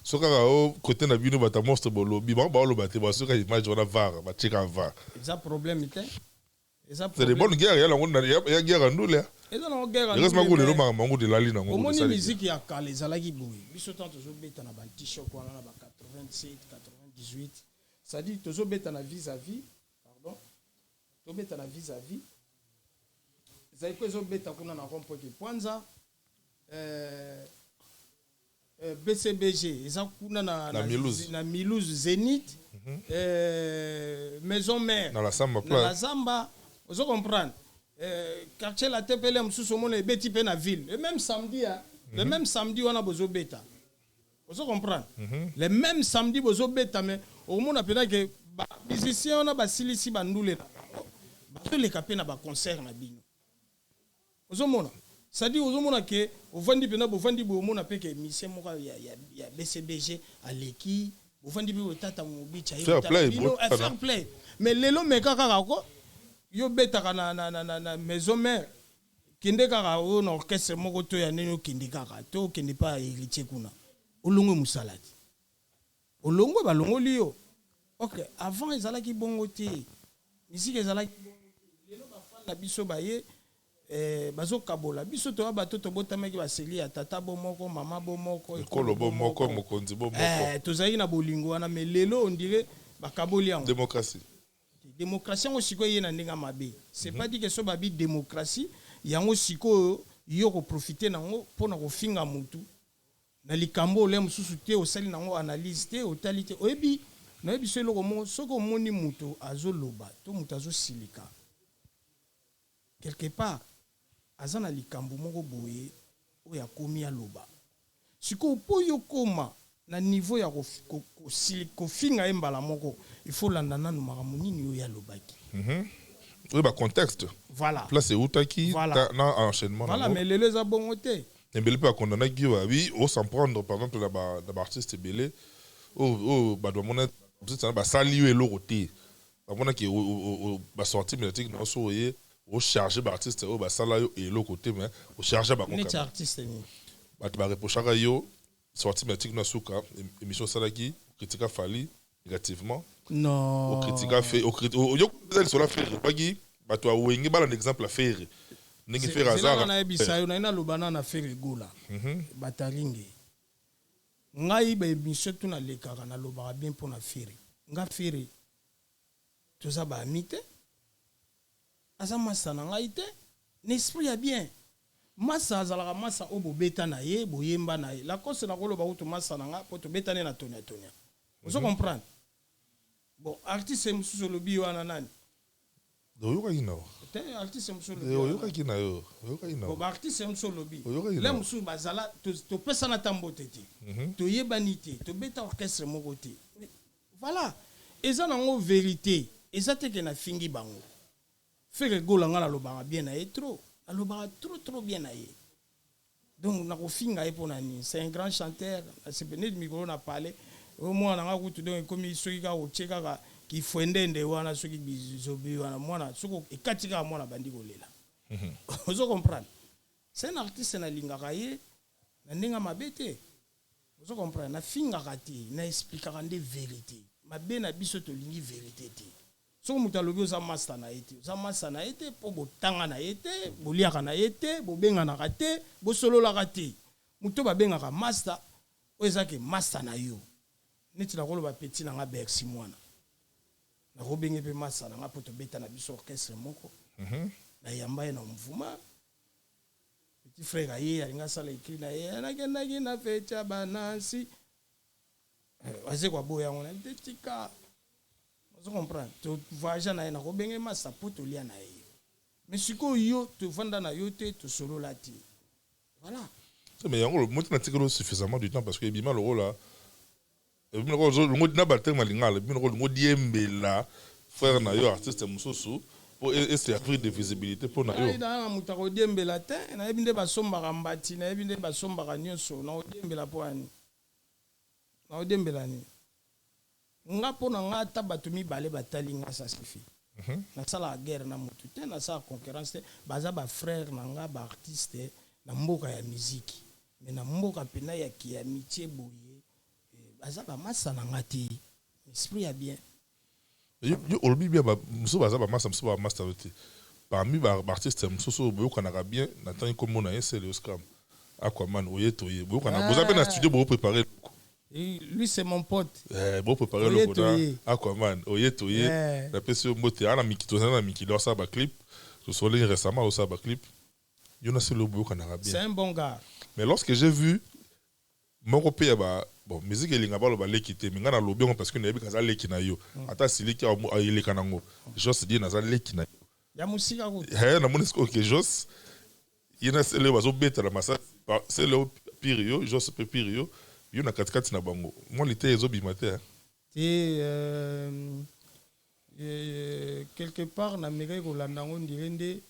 so kaka o kote na bino bato ya monstre bolobi, bango baoloba te, basoka image wana var batieka var. Eza problème te, eza C'est de bonne guerre ya nango ya guerre ya ndule. Eza nango guerre ya Heureusement ndule, ko lelo makambo yango delali nango. Omoni, musique ya kala ezalaki boye. Biso ntango tozobeta na banti-choc wana na ba 87, 98, c'est-à-dire tozobeta na vis-à-vis, pardon, tobeta na vis-à-vis, ezali ko ezobeta kuna na rond point Kipwanza, BCBG eza kuna na, Na Milouz. Na Milouz, Zénith, Maison Mère Na la Samba. Na la Zamba, ozo comprendre? Quartier la tepele mosusu, omona ebeti mpe na ville le même samedi, hein? Le même samedi wana bozobeta, ozo comprendre? Le même samedi bozobeta, mais okomona mpenza ke bamusicien wana basilisi bandule na bango, bazoleka mpe na baconcert na bino. Ozomona, c'est-à-dire ozomona ke ovandi mpena, bovandi boye, omona mpe ke musicien moko ya BCBG aleki, bovandi mpe boye, tata mobici. Fair play. Bino fair play. Mais lelo meka kaka ko yo betaka na Maison Mère, kende kaka oyo na orchestre moko to ya ndenge, okende kaka to okende pa Héritier kuna. Olongwe mosala te, olongwe, balongoli yo. Ok, avant ezalaki bongo te, musique ezalaki bongo te. Lelo bafans na biso baye bazokabola biso. Toya bato tobotamaki baseli ya tata bo moko, mama bo moko. Ekolo bo moko, mokonzi bo moko. Tozalaki na bolingo wana, mais lelo on dirait bakaboli yango. Démocratie. Démocratie yango sikoyo eye na ndenge ya mabe. C'est pas dit que so babi démocratie yango, sikoyo yo koprofite nango mpona kofinga mutu na likambo olia mosusu te, osali nango analyse te, otali te. Oyebi, nayebi so eloko moko: soki omoni moto azoloba to moto azosilika, quelque part aza na likambo moko boye oyo akomi aloba. Sikoyo mpo yo koma na niveau ya kofinga ye mbala moko, il faut landa nanu makambo nini oyo alobaki. Oyo bacontexte. Voilà. Place eutaki. Voilà. Na enchaînement. Voilà, mais lelo eza bongo te. Ebele mpe bakondamnaki yo, babi os'en prendre par exemple na baartiste ebele oyo bato bamona wana basali yo eloko te. Bamonaki basortie médiatique na so oye ocharge baartiste oyo basala yo eloko te, mais ocharge bango. Neti artiste nini? Bato bareprochaka yo sortie médiatique na suka émission osalaki, okritika Fally négativement. Non. Okritika fe yo eza lisolo ya Ferre, obaki bato awenge balanda exemple ya Ferre, ndenge Ferre aza. Nayebisa yo, naye naloba na Ferre Gola bataringe. Ngai baémission tu nalekaka, nalobaka bien mpo na Ferre. Nga Ferre toza baami te, aza masa na ngai te na esprit ya bien. Masa azalaka masa oyo bobeta na ye, boyemba na ye. Lacoste, nakoloba kutu masa na nga mpo tobetani na tonia tonia, ozo comprendre. Bon, artiste mosusu olobi wana nani? Oyokaki na Te, artiste mosusu olobi. Oyokaki na yo, oyokaki na Bon, baartiste mosusu olobi. Oyokaki. Le mosusu bazala, topesana ata mbote te, toyebani te, tobeta orchestre moko te. Voilà, eza nango vérité. Eza te ke nafingi bango. Ferre Gola, nga nalobaka bien na ye trop, nalobaka trop trop bien na ye. Donc nakofinga ye mpo na nini? C'est un grand chanteur. Neti mikolo na pale oyo, mwana nga kutu, donc ekomi soki kaka otie kaka kifwendende wana, soki bizobi wana, mwana soki ekati kaka, mwana bandi kolela. Ozo comprendre? C'est un artiste nalingaka ye na ndenge mabe te, ozo comprendre. Nafingaka te, na expliquaka nde vérité. Mabe na biso, tolingi vérité te. Soki moto alobi oza master na ye te, oza master na ye te mpo botanga na ye te, boliaka na ye te, bobenganaka te, bosololaka te. Moto babengaka master, oyo ezake master na yo, neti nakoloba petit na nga Bercy mwana, nakobenge mpe master na nga mpo tobeta na biso orchestre moko. Nayamba ye na mvuma. Petit frère aye, alingi asala écrit na ye, nakendaki na feti ya banansi, aze kwaboya yango na te, tika. Ozo comprendre? Tovoyage na ye, nakobenge masa mpo tolia na ye. Mais sikoyo yo tovanda na yo te, tosolola te, voilà. Mais yango moti natikeli suffisamment du temps, parce que ebima lokola ebimi lokola na baterme ya lingala, ebimi lokola olingo diembela frère na yo artiste mosusu mpo eservir de visibilité mpo na yo. Na moto akodiembela te. Nayebi nde basombaka mbati, nayebi nde basombaka nyonso. Nakodiembela mpo ani? Nakodiembela nini? Nga, mpo na nga, ata bato mibale batali nga, ça suffit. Nasalaka guerre na motu te, nasalaka concurrence te. Baza bafrère na nga, baartiste na mboka ya miziki, mais na mboka mpena ya kiamitié boye, baza bamasa na nga te, esprit ya bien. Yo olobi bien, mosusu baza bamasa, mosusu bamasa te. Parmi baartiste mosusu oyo boyokanaka bien, na ntangi kombo na ye Sele Oscam, Aquaman, oye toye boyokana, boza mpe na studio, boprépare eloko. Lui, c'est mon pote. Boprépare eloko na Aquaman, oye toye. Napesi yo mbote. Ana miki, tozali na mikili, osala baclip, tosoli récemment, osala baclip. Yo na Sele boyokanaka bien. C'est un bon gars. Mais lorsque j'ai vu moko mpe ya ba, bon, musique elinga baloba leki te, mais ngai nalobi yango parce que nayebi kaza leki na yo, ata asiliki, eleka nango. Jos die naza leki na yo. Ya mosika kutu. Namoni sikoyo ke Jos ye na Sele oyo bazobetela masasi. Sele oyo pire yo, Jos mpe pire yo, yo na katikati na bango, mwa lite ezobima te. Te, quelque part namekaki kolanda yango, ndire nde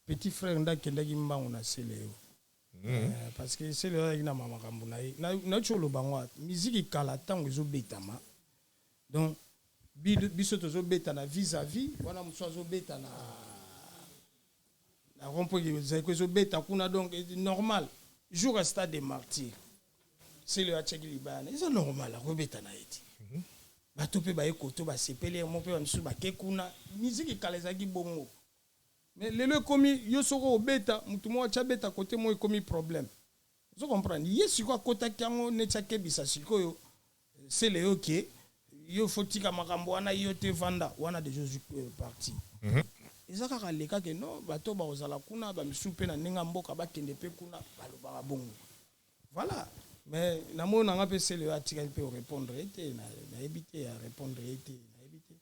petit frère nde akendaki mbangu na Sele oyo. Parce que Sele oyo azalaki na makambo na ye. Nauti oloba ngo, miziki kala ntango ezobetama, donc biso tozobeta na vis-à-vis wana, mosusu azobeta na rond-point, ezalaki ezobeta kuna. Donc normal, jour ya Stade des Martyrs. Sele atiaki libaya na eza normal, akobeta na ye te. Bato mpe baye koto, basepeli yango mpe, bamisusu bake kuna. Miziki kala ezalaki bongo, mais lelo ekomi yo soki obeta, motu moko atya beta kote moko, ekomi problème. Ozo comprendre? Ye sikoyo akotaki yango neti akebisa sikoyo Sele yo ke yo fo tika makambo wana, yo te, vanda wana, déjà ozwi parti. Eza kaka leka ke no bato bakozala kuna, bamisusu mpe na ndenge ya mboka bakende mpe kuna, balobaka bongo, voilà. Mais namoni nanga mpe Sele oyo atikali mpe orépondre ye te, nayebi te, arépondre ye te, nayebi te.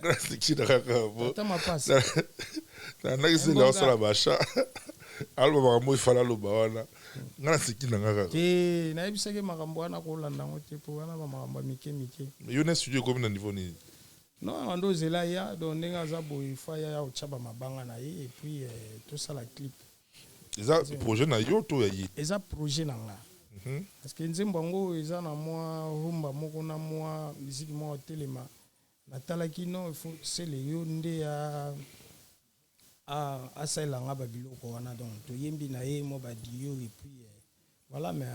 Nasikina kaka bo Tata Mapasa. Nandaki Sele aosala basha, aloba makambo efala, aloba wana, nga naseki na nga kaka. Te, nayebisaki makambo wana, kolanda yango te, mpo wana bamakambo ya mike mike. Yo na studio ekomi na niveau nini? Non, ando ozela ya, donc ndenge aza boye, fa ya otya bamabanga na ye et puis tosala clip. Eza projet na yo to ya ye? Eza projet na nga, parce que nzembo yango eza na mwa rumba moko na mwa miziki moko telema. Natalaki, non, il faut Sele yo nde asalela nga babiloko wana. Donc toyembi na ye mwa badio et puis voilà. Mais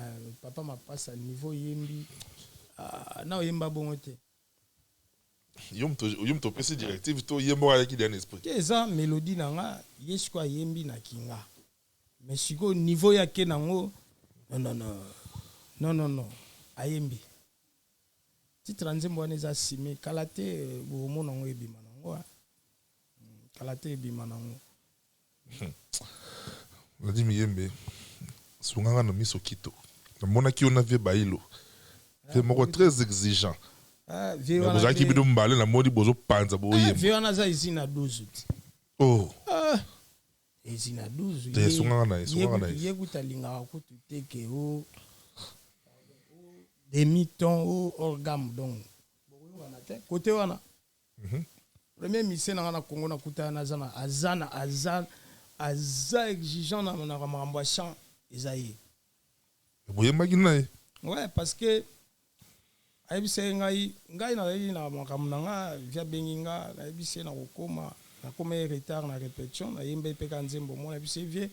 papa Mapasa, niveau yembi na oyemba bongo te. Yo moto opesi directive to ye moko ayaki déjà na esprit? Te, eza mélodie na nga, ye sikoyo ayembi na kinga, mais sikoyo niveau yake nango, non, non, non, non, non, non, ayembi. Titre ya nzembo wana eza Sime. Kala te bomona yango ebima nango. Kala te ebima nango. Nadi Miyembe, sunganga na miso kito. Namonaki yo na vieux Bailo, vieux moko très exigeant. Bozalaki bino mbale, namoni bozopanza boyemba. Vieux wana aza ezi na 12 ti. Oh. Ezi na 12. Te, esungaka na ye, esungaka na ye. Ye kutu alingaka kutu te ke o demi ton o hors gamme, donc bokoyokana te côté wana. Premier musicien na nga na Congo nakutana aza na aza na aza aza exigeant na makambo ya chant, eza ye. Boyembaki na ye? Ouais, parce que ayebisa ye ngai nazalaki na makambo na nga, vieux abengi nga, nayebisi ye nakokoma, nakoma ye retard na répétition, nayemba ye mpe kaka nzembo moko. Nayebisi ye: "Vieux,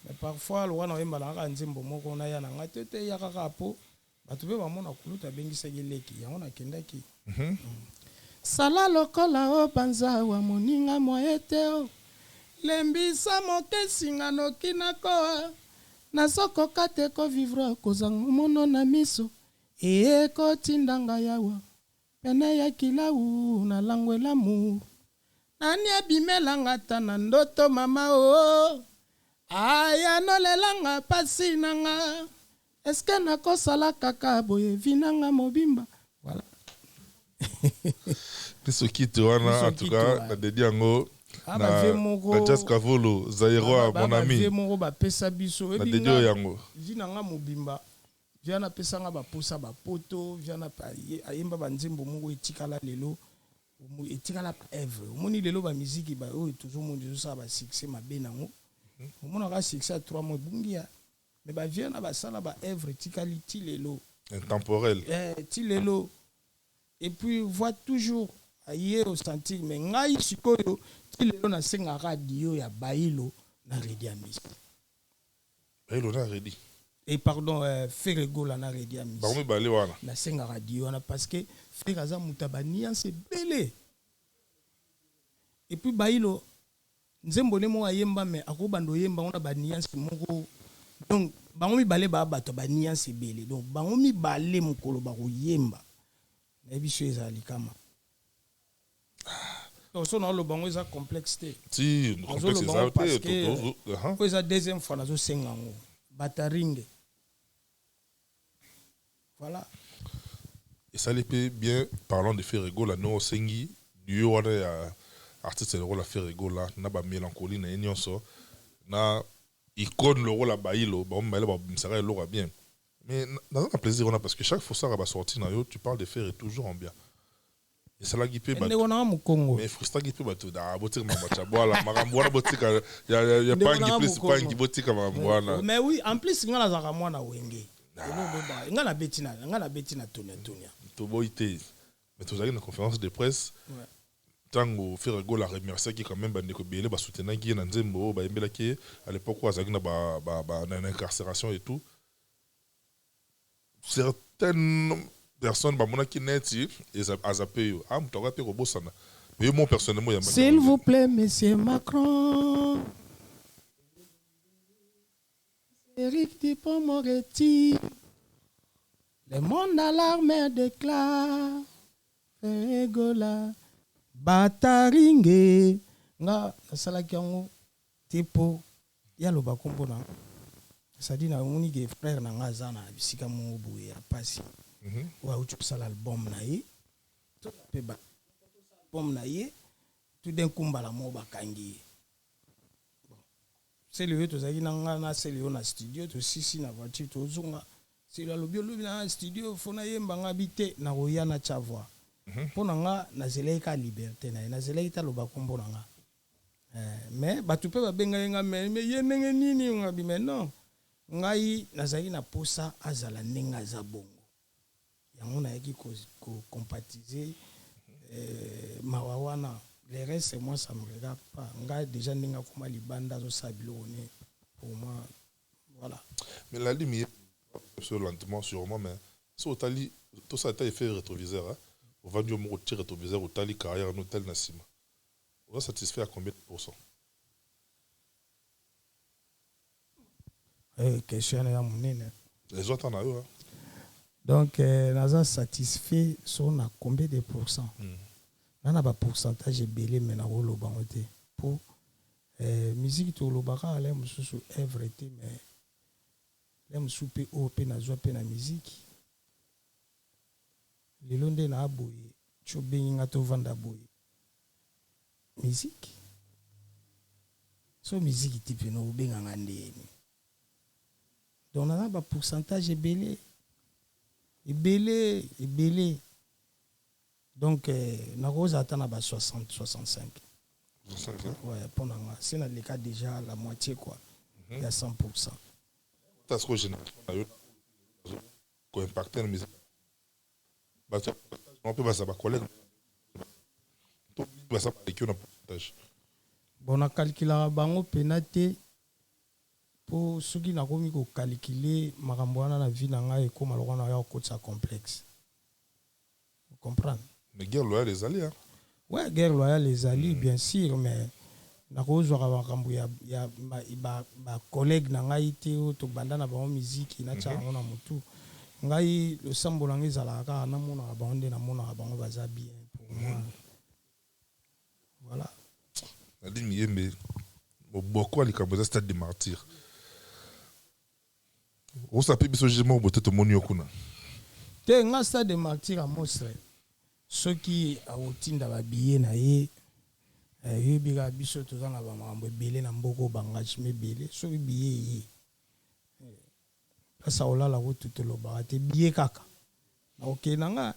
mais parfois lokwa nakoyemba na kaka nzembo moko, naya na ngai te." Te, ya kaka po bato mpe bamona kulutu abengisaki leki yango, nakendaki. Sala lokola obanza wa moninga mwa ye te, o lembisa moke singa noki nakoa, nazokoka te kovivre kozanga mono na miso, ekotindanga yawa pene ya kilau na langwela mu nani abimelanga ta na ndoto mama o aya nolelanga pasi nanga, eske nakosala kaka boye vie nanga mobimba? Voilà. Biso kiti wana, en tout cas nadedi yango na Jas Kavolo Zaïrois, mon ami. Moko bapesa biso. Nadedi oyo yango. Vie nanga mobimba, vieux apesanga baposa bapoto, vieux ayemba banzembo moko etikala lelo, etikala œuvre. Omoni lelo bamiziki oyo tozomona ezosala basuccès mabe nango, omonaka succès ya 3 mois, ebungi ya. Mais bavieux na basala baœuvre etikali ti lelo. Intemporel. Ti lelo. Et puis voit toujours aye osentir. Mais ngai sikoyo ti lelo nasengaka duo ya Bailo na Redi Amisi. Bailo na Redi? Et pardon, Ferre Gola na Redi Amisi. Bango mibale wana. Nasengaka duo wana parce que Ferre aza moto ya banuance ebele, et puis Bailo, nzembo nde moko ayemba, mais akobanda oyemba ngo na banuance moko. Donc bango mibale baa bato ya banuance ebele, donc bango mibale mokolo bakoyemba, nayebi so ezala likama. Donc so naoloba yango, eza complexe te. Si, complexe eza te. Po eza deuxième fois nazosenga yango, bataringe, voilà. Esali mpe bien. Parlant de Ferre Gola, no osengi duo wana ya artiste lokola Ferre Gola na bamélancolie na ye nyonso na icône lokola Bailo, bango mibale babimisaka eloko ya bien. Mais naza na plaisir wana parce que chaque fois osaka basortie na yo, tu parles de Ferre toujours en bien. Esalaki mpe ndeko nanga mokongo. Mais frustraki mpe bato: "Ah, botika makambo ya bwala, makambo wana botika ya pangi plus pangi, botika makambo wana." Mais oui, en plus nga nazalaka mwana Wenge, nga nabeti na Tonia Tonia. Toboyi te, mais tozalaki na conférence de presse. Ntango Ferre Gola remerciaki quand même bandeko ebele basoutenaki ye na nzembo oyo bayembelaki ye à l'époque oyo azalaki na na incarcération et tout, certaines personnes bamonaki neti aza mpe yo, ah, moto akoya mpe kobosana. Mais yo mo personnellement, oyambaki? S'il vous plaît, monsieur Macron, Eric Dupond-Moretti, le monde alarme déclare Ferre Gola bataringe. Nga nasalaki yango te mpo ye aloba nkombo na, c'est-à-dire namoni ke frère na nga aza na bisika moko boye ya pasi, oyo auti kosala album na ye mpe album na ye, tout d'un coup mbala moko bakangi ye. Bon, sele oyo tozalaki na nga na sele oyo na studio, tosisi na voiture, tozonga, sele alobi, olobi na studio fo nayemba. Nga bi te, nakoya na tia voix mpo na nga. Nazelaki kaka liberté na ye, nazelaki te aloba nkombo na nga. Mais bato mpe babengai nga, mais ye ndenge nini? Nga bi mais non, ngai nazalaki na posa azala ndenge aza bongo. Yango nayaki kocompatiser mawa wana. Le reste, moi, ça me regarde pas. Ngai déjà, ndenge akoma libanda, azosala biloko ne, pour moi, voilà. Mais Lali mi so lentement sûrement, mais so otali, tosala ata effet rétroviseur, hein? Ovandi yo moko, otie rétroviseur, otali carrière no, otali na nsima, oza satisfait à combien de pourcent? Question wana ya monene. Ezwa ata na yo, hein? Donc naza satisfait so na combien de pourcent? Na bapourcentage ebele, me nakoloba yango te po musique tolobaka ale mosusu œuvre te, mais le mosusu mpe oyo mpe nazwa mpe na musique. Lelo nde naa boye, ti obengi nga tovanda boye, musique so musique te pene obenganga ndeni. Donc naza bapourcentage ebele ebele ebele. Donc nakozala ata na ba 60, 65. 65, hein? Ouais, mpo na nga se naleka déjà la moitié quoi, ya 100. Ta sikoyo génération na yo koimpacte na musique, bato mpe baza bacollègue to baza baleki yo na pourcentage? Bon, nakalkulaka bango mpena te, mpo soki nakomi kokalkule makambo wana na vie na ngai, ekóma lokola na ya kokotisa complexe, comprendre? Mais guerre loyale ezali, hein? Ouais, guerre loyale ezali, bien sûr, mais nakozwaka makambo ya bacollègue na ngai te oyo tobanda na bango miziki, natiaka yango na motu. Ngai losambo na ngai ezalaka kaka namonaka bango nde namonaka bango baza bien pour moi, voilà. Nadi Miyembe, moboko ya likambo eza Stade de Martyr. Osa mpe biso je moko bote tomoni yo kuna. Te, nga Stade de Martyr ya monstre, soki akotinda babillet na ye, yoyebi kaka biso toza na bamakambo ebele na mboka oyo, baengagement ebele. Soki billet ye, place akolala kutu tolobaka te, billet kaka nakokende na nga.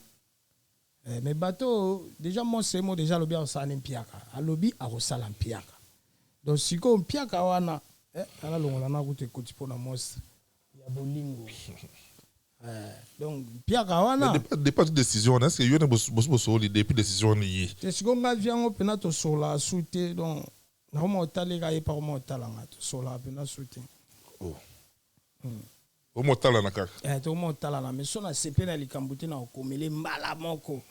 Mais bato déjà, monstre mo déjà alobi akosala ne mpiaka, alobi akosala mpiaka. Donc sikoyo mpiaka wana, alalongola na kutu ekoti mpona monstre ya bolingo. Donc mpiaka wana. Depuis décision wana, est-ce que yo na bosi bosoli depuis décision wana ye? Te, sikoyo nga vi yango mpena tosolaka su te. Donc nakoma otaleka ye, pa koma otalanga, tosolaka mpena su te. Oh. Omotalana kaka? Tokoma otalana, mais so nasepe na likambo te, na kokomele mbala moko,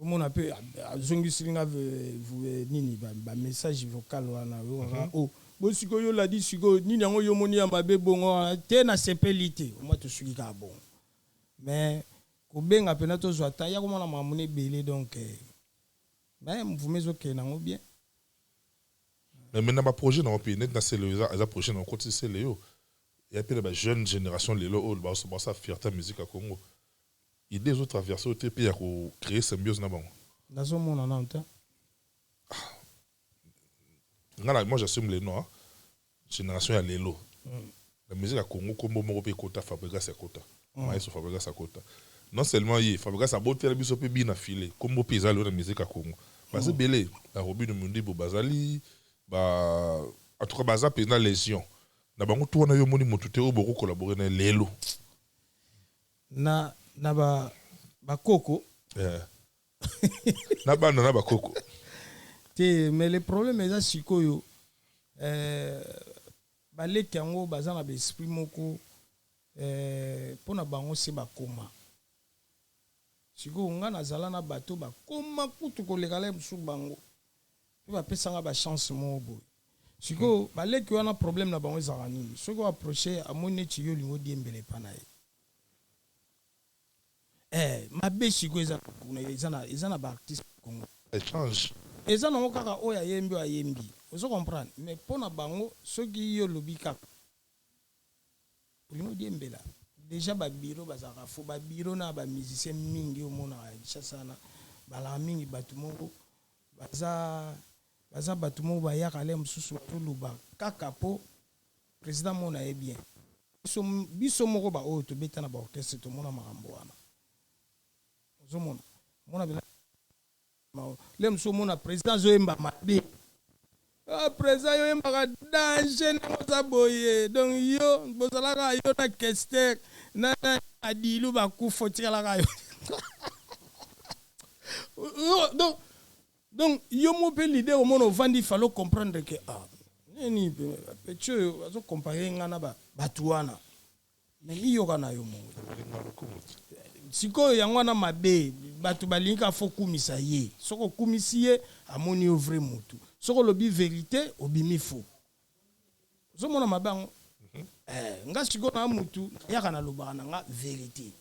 omona mpe azongisili nga nini, bamessage vocal wana oyokaka: "O bo sikoyo yo oladi sikoyo nini yango yo omoni ya mabe bongo wana te, nasepeli te." Omwa tosuki kaka bongo, mais kobenga mpena tozwa ta ya komona makambo na ebele. Donc mais mouvement ezokende nango bien. Mais maintenant baprojet nango mpe neti na sele eza projet nango koti sele yo ya mpe na bajeune génération lelo oyo baosa fierté ya musique ya Congo, idée ezotraverse oyo te mpe ya kocréer symbiose na bango? Nazomona nano te. Nga na, moi j'assume les noms, hein. Génération ya lelo na musique ya Congo, kombo moko mpe ekota, Fabregas ekota, maestro Fabregas akota. Non seulement ye, Fabregas abotela biso mpe bina file, kombo mpe eza lelo na musique ya Congo. Baza ebele, barobino Mundibo bazali ba, en tout cas baza mpenza légion na bango tu wana. Yo omoni motu te oyo bokokolabore na ye lelo? Na bakoko. Na bana na bakoko. Te, mais le problème eza sikoyo, baleki yango baza na baesprit moko, mpo na bango se bakoma. Sikoyo nga nazala na bato bakoma kutu koleka la mosusu, bango mpe bapesanga bachance moko boye. Sikoyo baleki wana, problème na bango ezalaka nini? Soki oapproche, amoni neti yo olingi odiembela epa na ye. Mabe sikoyo eza kuna, eza na baartiste Congo. Échange. Eza nango kaka oyo ayembi, oyo ayembi, ozo comprendre. Mais mpo na bango, soki yo olobi kaka olingi odiembela, déjà babureau bazalaka fo babureau na bamusicien mingi. Omonaka Kinshasa wana balaka mingi bato moko baza bato moko bayaka le mosusu, bazoloba kaka mpo président mona ye bien. Biso moko baoyo tobeta na baorchestre, tomona makambo wana. Ozomona, mona le mosusu, omona président azoyemba mabe. Ah, président, yo oyembaka danger ndenge oza boye. Donc yo bozalaka yo na Kester na Adilu, bakufa, otikalaka yo. Donc yo mo mpe leader, omona ovandi, fallait comprendre que ah, nini, petit oyo azocompare nga na bato wana, mais miyoka na yo moko. Sikoyo yango wana mabe. Bato balingi kaka fo kumisa ye. Soki okumisi ye, amoni yo vrai motu. Soki olobi vérité, obimi faux. Ozomona mabe yango. Nga sikoyo na mutu yaka, nalobaka na nga vérité.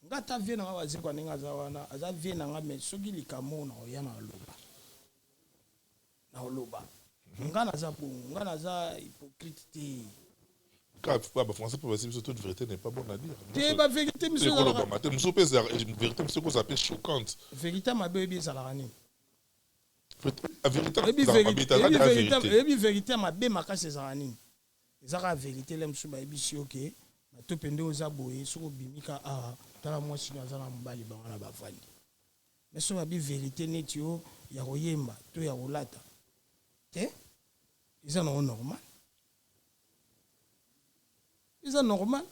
Nga ata vie na nga Wazekwa, ndenge aza wana, aza vie na nga, mais soki likambo na oya, na oloba, na oloba. Nga naza bongo, nga naza hypocrite te. Bafrançais mpe basi biso, toute vérité n'est pas bonne à dire. Te, bavérité miso. Ekolobama te. Mosusu mpe vérité mosusu ekozala mpe choquante. Vérité mabe, oyebi ezalaka nini? Vérité. Oyebi vérité mabe makasi ezalaka nini? Eza kaka vérité le mosusu bayebisi yo ke bato mpe nde oza boye. Soki obimi ka awa, tala mwasi no aza na mobali, bango na bavandi. Mais soki babi vérité neti yo ya koyemba to ya kolata te, eza nango normal, eza normal.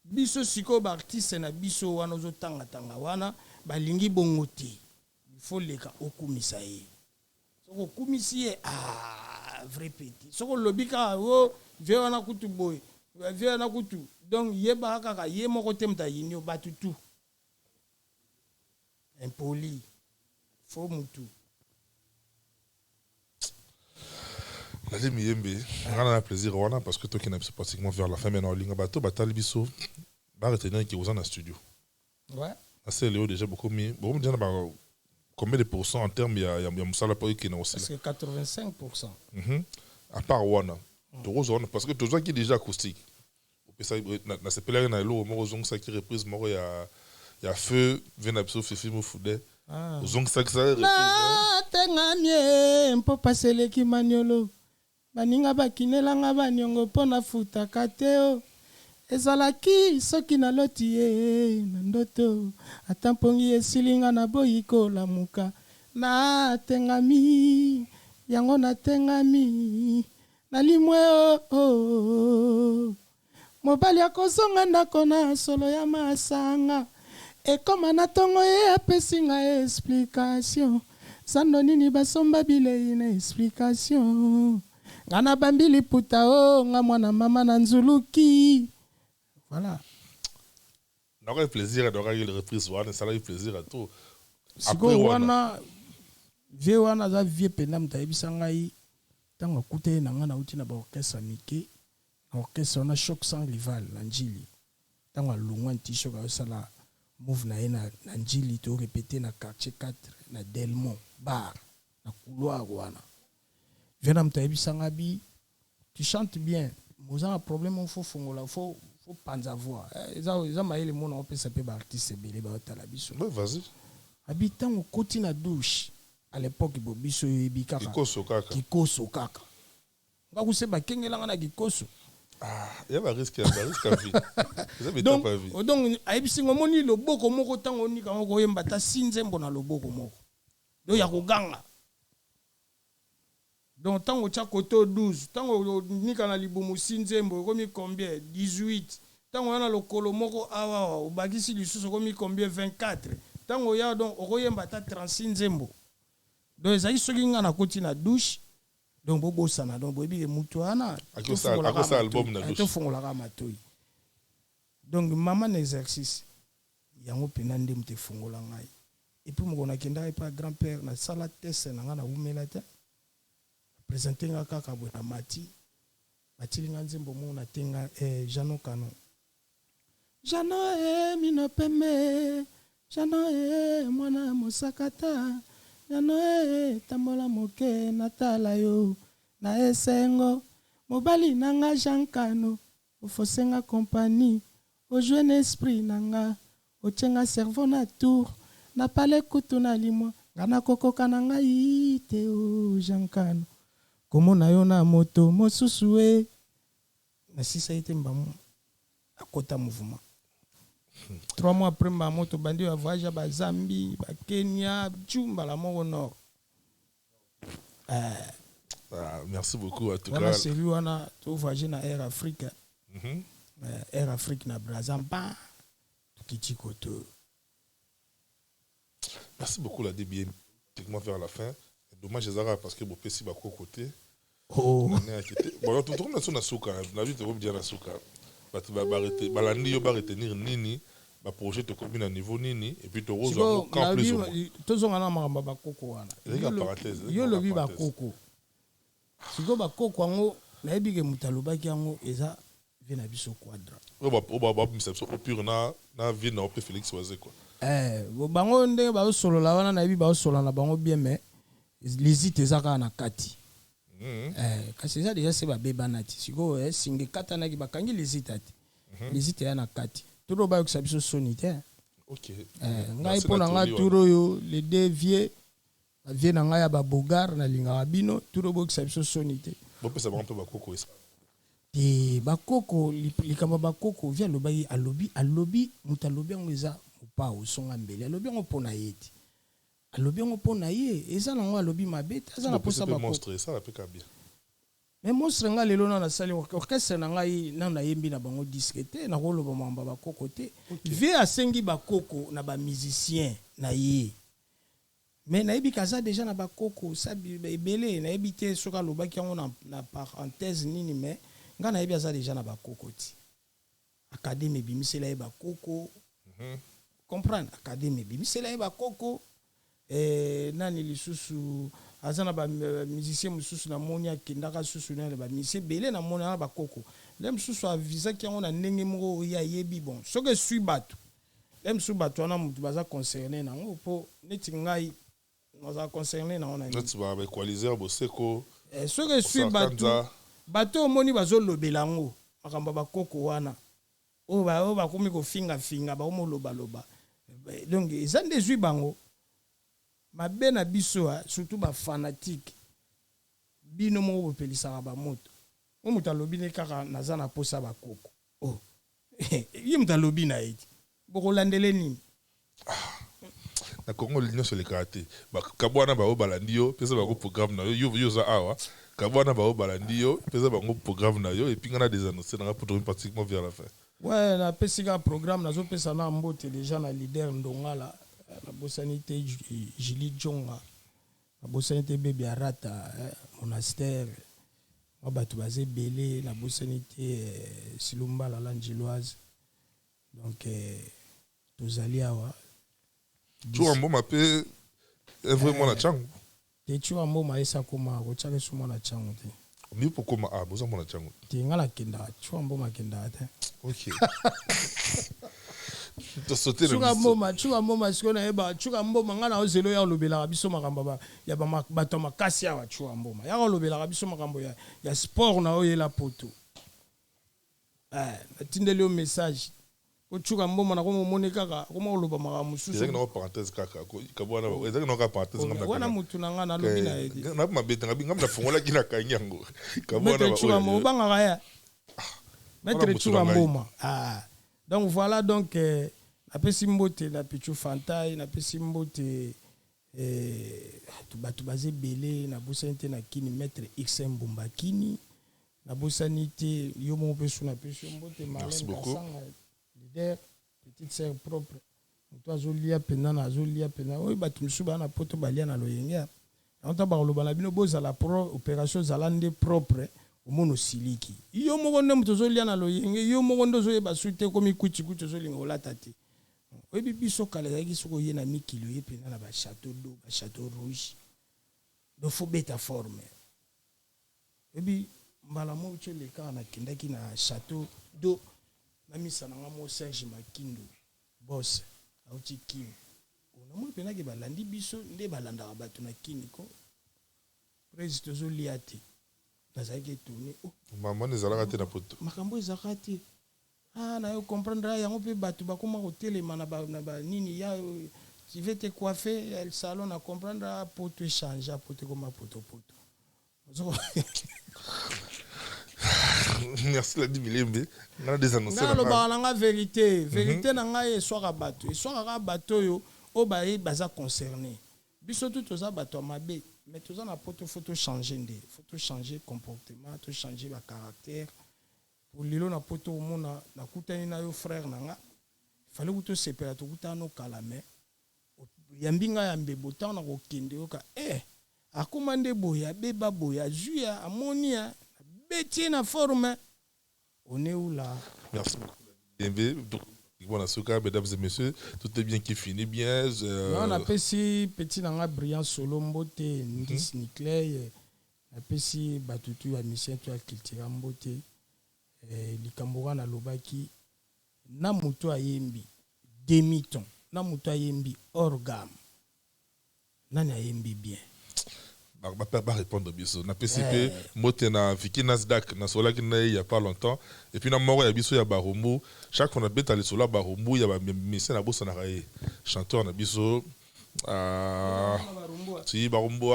Biso sikoyo baartiste na biso wana ozotangatanga wana, balingi bongo te. Il faut leka okumisa ye. Soki okumisi ye, ah, vrai petit. Soki olobi kaka o vie wana kutu boye, vie wana kutu, donc yebaka kaka ye moko te moto ayini yo, bato tout impoli fo mutu. Nali Miyembe, nga na plaisir wana parce que tokende biso pratiquement vers la fin, mais na olinga bato batali biso baretenir ke oza na studio. Nasele oyo déjà bokomi déjà na ba combien de pourcents en termes ya mosala mpo ekende kosila? Parce que 85%. À part wana tokozwa wana, parce que tozwaki déjà acoustique, opesaki, nasepelaki na eloko moko, ozongisaki reprise moko ya feu vie na biso Fifi Mofude. Ozongisaki sa reprise. Natengamie mpo pasi eleki maniolo, baninga bakinelanga baniongo mpo nafutaka te. O ezalaki soki naloti ye na ndoto, ata mpongi esilinga, naboyi kolamuka. Natengami yango, natengami nalimwe. O oh, mobali akozonga ndako na solo ya masanga, ekoma na ntongo, ye apesi nga explication. Zando nini basomba bilei na explication? Nga na bambi liputa o nga mwana mama na nzuluki. Voilà. Nakaki plaisir, nakaki reprise wana, esalaki plaisir ya tout. Sikoyo wana vie wana aza vie mpenza. Moto ayebisa ngai ntango akuta ye na ngai, nauti na baorchestre mike, na orchestre wana Choc sans rival na Njili. Ntango alongwa nti Choc, ayosala move na ye na Njili, torépété na quartier 4 na Delmont bar, na couloir wana. Vie na moto ayebisa ngai bi: "Tu chantes bien, oza na problème, fo fongola, fo panza voix." Eza mayele mona opesa mpe baartiste ebele baotala biso. Ouais, vas-y. Abi ntango okoti na douche, à l'époque bo biso oyebi kaka kikoso kaka. Kikoso kaka, nga kuse bakengelanga na kikoso. Ah, ya barisque, ya barisque ya vie, eza donc betapa ya vie. Donc ayebisi nga: omoni loboko moko, ntango onika ngo koyemba, ta si nzembo na loboko moko do ya koganga. Donc ntango otya koto 12, ntango onika na libumu, si nzembo ekomi combien? 18. Ntango oya na lokolo moko awawa, obakisi lisusu, ekomi combien? 24. Ntango oya, donc okoyemba ata 36 nzembo. Donc ezalaki soki nga nakoti na douche, donc bobosana, donc boyebi ke mutu wana Akosala album na douche. Tofungolaka matoi. Donc mama na exercice yango mpena nde moto efungola ngai. Et puis mokolo nakendaka epa grand père, nasala test na ngai, nawumela te, présente nga kaka boye na mati, batili nga nzembo moko, natenga Jano Kano, Jano e mino pembe, Jano e mwana mosakata, Jano e tambola moke natala yo na esengo, mobali na nga Jean Kano, ofosenga compagnie, ojue na esprit na nga, otienga cerveau na tour na pale kutu na limwa, nga nakokoka na ngai te o Jean Kano, komona yo na moto mosusu e nasisa ye te. Mbamu akota mouvement. 3 mois après, mbamo tobandi ba voyage ya Bazambi, Bakenya, ju mbala moko nord. Ah, merci beaucoup en tout wana cas. Série wana tovoyage na Air Afrique. Air Afrique na Braza mpa tokiti koto. Merci beaucoup, la DBM. Pratiquement vers la fin. Dommage ezalaka parce que bopesi bakoko te. Oh. Bon, tokomi na so na suka na bi, tokomi dia na suka. Bato balandi yo, baretenir nini? Baprojet, tokomi na niveau nini? Et puis tokozwa yango quand, plus ou moins? Tozonga na makambo ya bakoko wana. Ezalaki parenthèse. Yo lobi bakoko. Sikoyo bakoko yango, nayebi ke moto alobaki yango eza vie na biso Quadra. Oyo babimisa biso opure na vie na mpe Félix Wazekwa. Eh, bango ndenge bazosolola wana, nayebi bazosolola na bango bien, mais lizite eza kaka na kati. Eh, kasi eza déjà se babebana ti sikoyo, eh, singa ekatanaki, bakangi lizita te. Lizita eya na kati. Turo bayokisa biso soni te. Eh, ngai mpo na ngai, tour oyo, les deux vieux, bavieux na ngai ya babogar, nalingaka bino. Tour oyo boyokisa biso soni te. Bopesa bango mpe bakoko. Te, bakoko, likambo ya bakoko, vi alobaki, alobi moto alobi yango eza mopao osonga mbele, alobi yango mpo na ye te, alobi yango mpo na ye, eza nango alobi mabe te, aza na mposa bakoko. Monstre esala mpe ka bien. Mais monstre, ngai lelo nano nasali orchestre na ngai, nano nayembi na bango disque te, nakoloba makambo ya bakoko te. Vie asengi bakoko na bamusicien na ye, mais nayebi ke aza déjà na bakoko sabi ebele. Nayebi te soki alobaki yango na parenthèse nini, mais ngai nayebi aza déjà na bakoko ti académie ebimisela ye bakoko. Comprendre, académie ebimisela ye bakoko. Nani lisusu aza na bamusicien mosusu namoni akendaka susu na bamusicien ebele, namoni na bakoko nde mosusu avisaki yango na ndenge moko oyo ayebi. Bon, soki esui bato nde mosusu, bato wana motu baza concerné nango, mpo neti ngai nazala concerné nango na neti baéqualiseur boseko. Soki esui bato, bato omoni bazolobela yango, makambo ya bakoko wana oyo bakomi kofingafinga, bakomi olobaloba, donc eza nde ezwi bango mabe na biso. Surtout bafanatike, bino moko bopelisaka bamoto. O moto alobi ne kaka naza na posa bakoko, oh. Ye moto alobi na ye ti bokolandele nini? Na Kongo nyonso elekaka te. Kabwana bao balandi yo, pesa bango programme na yo. Yo oza awa, kabwana bao balandi yo, pesa bango programme na yo, et puis nga na désannonce nanga po tokomi pratiquement vers la fin. Ouais, napesi kaka programme, nazopesa na mbote déjà na leader Ndongala, nabosani te Julie Djonga, nabosani te Bebi Arata, monastère, mwa bato baza ebele, nabosani te Silumbala Langiloise. Donc tozali awa. Cuka Mboma mpe vrai mwana ntango. Te, Cuka Mboma esa koma kotiaka esu mwana ntango te. Mi mpo koma a boza mwana ntango. Te, nga nakendaka, Cuka Mboma akendaka te. Ok. Cuka Mboma, Cuka Mboma, sikoyo nayeba Cuka Mboma, ngai na ozelo ya olobelaka biso makambo ya bato ya makasi awa. Cuka Mboma yaka olobelaka biso makambo ya sport na oyela poto. Natindeli yo message po Cuka Mboma nakomomoni kaka akoma koloba makambo mosusu. Ezalaki nango parenthèse kaka, kabwana ezalaki nango kaka parenthèse. Wana mutu na ngai nalobi na ye. Na mabe te, ngai nafungolaki, nakangi yango. Maître Cuka Mboma, obangaka ya maître Cuka Mboma. Donc voilà, donc napesi mbote na Pichu Fantai, napesi mbote bato baza ebele, nabosani te na Kini maître XM Mbumba Kini, nabosani te yo moko mpe su, napesi yo mbote Marlène Kasanga, leader, petite sœur propre. Moto azolia mpenza na azolia mpenza oyo bato mosusu baa na poto balia na loyenge yango ntango bakoloba na bino bozala pro opération ezala nde propre. Omona osiliki yo moko nde moto ozolia na loyenge, yo moko nde ozoyeba su te, komi kwitikwiti, ozolinga olata te. Oyebi, biso kala ezalaki soki oye na mikili, oye mpenza na bachâteau d'eau, bachâteau rouge, donc faut beta forme. Oyebi, mbala moko ti olekaka, nakendaki na château d'eau na misa na nga mo Serge Makindo, boss auti Kini. Namoni mpenzaki balandi biso nde balandaka bato na Kini ko presi tozolia te, nazalaki étonné, oh. Mama, ezalaka te na poto. Makambo ezalaka te. Ah, nayo comprendre yango mpe bato bakoma kotelema na banini ya tu veux te coiffer el salon na comprendre. Ah, poto échange, poto ekoma potopoto. Merci Ladi Bilembe, nga désannoncer. Nga nalobaka na nga vérité, vérité na ngai eswaka bato, eswaka kaka bato oyo baye baza concerné. Biso tu toza bato ya mabe, mais toza na poto, faut tochanger nde, faut tochanger comportement, tochanger bacaractère. Po lelo na poto omona nakutani na yo, frère na nga, fallait ku tosepela, tokutana no kala, mais yambi ngai ya mbebo. Ntango na kokende yoka akóma nde boye, abeba boye, azwi ya amoni ya abeti ye na forme. On est où là? Merci beaucoup Bilembe. Bon, suka, mesdames et messieurs, tout est bien qui finit bien. Non, napesi petit na nga Brillant Solo mbote, Ndis Nicley, napesi bato tu ya mission to ya culture mbote. Likambo wana nalobaki na moto ayembi demi-ton, na moto ayembi hors gamme, nani ayembi bien? Barépondre biso. Napesi mpe mbote na Viki Nasdaq, nasolaki na ye il y a pas longtemps, et puis na moko ya biso ya Barumbu. Chaque fois nabeta lisolo ya Barumbu, ya bamusicien, nabosanaka ye, chanteur na biso ti Barumbu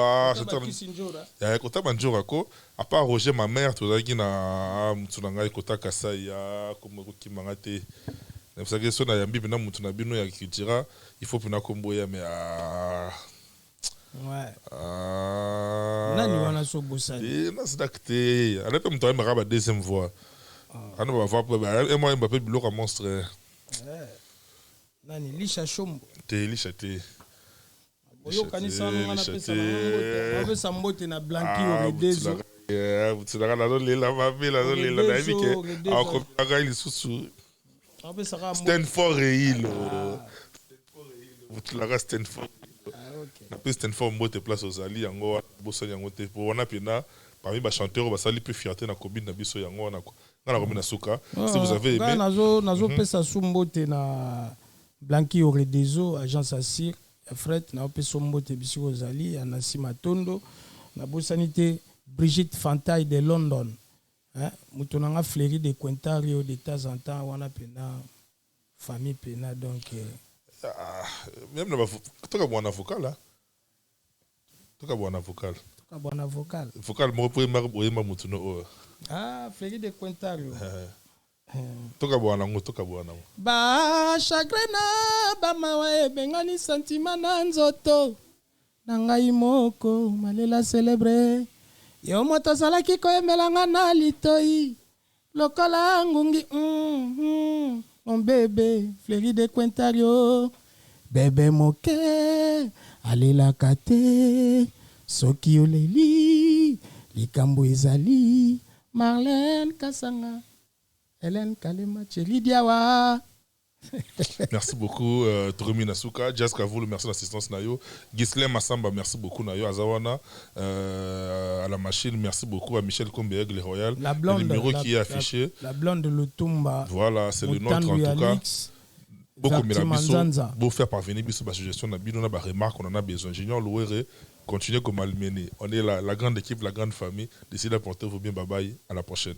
kota banjora ko, à part Roger ma mère, tozalaki na mutu na ngai kota Kasai ya kokimanga te. Nayebisaki so nayambi mpena mutu na bino ya cultura, il faut mpena kombo ya mais Ouais. Ah. Nani wana so bosani? Nasdaq te, ana mpe moto ayembaka ba deuxième voix, ana bavoix emo ayemba mpe biloko ya monstre. Nani, Lisha Shombo? Te, Lisha te. Oyokanisa nga napesa napesa mbote na Blanki Oredezo. Butilaka, nazolela mabe, nazolela, nayebi ke akomelaka lisusu. Stanford Reilo, butilaka Stanford. Napesi Stanford mbote place ozali. Yango wana bosali yango te, po wana mpena parmi bachanteur oyo basali mpe fierté na commune na biso. Yango wana nga nakomi na suka. Si vous avez aimé. Nazopesa su mbote na Blanki Oredezo, agence asir ya fret, naopesa mbote bisika ozali ya Nasi Matondo. Nabosani te Brigitte Fantay de London, moto na nga Fleuri de Quintario de temps en temps, wana mpena famille mpena donc. Ah, même na toka bwana vocal, toka bwana vocal. Toka bwana vocal. Vocal moko mpo oyemba motu no oyo. Ah, Fleuri de Quintario. Toka bwana yango, toka bwana yango. Bachagrin na bamawa ebengani sentiment na nzoto na ngai moko malela célèbre. Yo moto ozalaki koyembelanga na litoi lokola ngungi, mon bébé Fleuri de Quintario, bébé moke alelaka te. Soki oleli, likambo ezali. Marlène Kasanga, Hélène Kalema, Cheli Diawa. Merci beaucoup, Tourmi Nasuka, Jazz Kavoul, merci l'assistance na yo. Ghislain Massamba, merci beaucoup na yo. Azawana à la machine, merci beaucoup à Michel Kombe Aigle Royal. La blonde, le numéro la, qui est affiché. La blonde Lutumba. Voilà, c'est le nôtre en tout cas. Beaucoup biso, beau faire parvenir biso ba suggestion na bino na ba remarque, on en a besoin. Junior Louere, continuez comme amener. On est la grande équipe, la grande famille. D'ici là, portez-vous bien, bye bye, à la prochaine.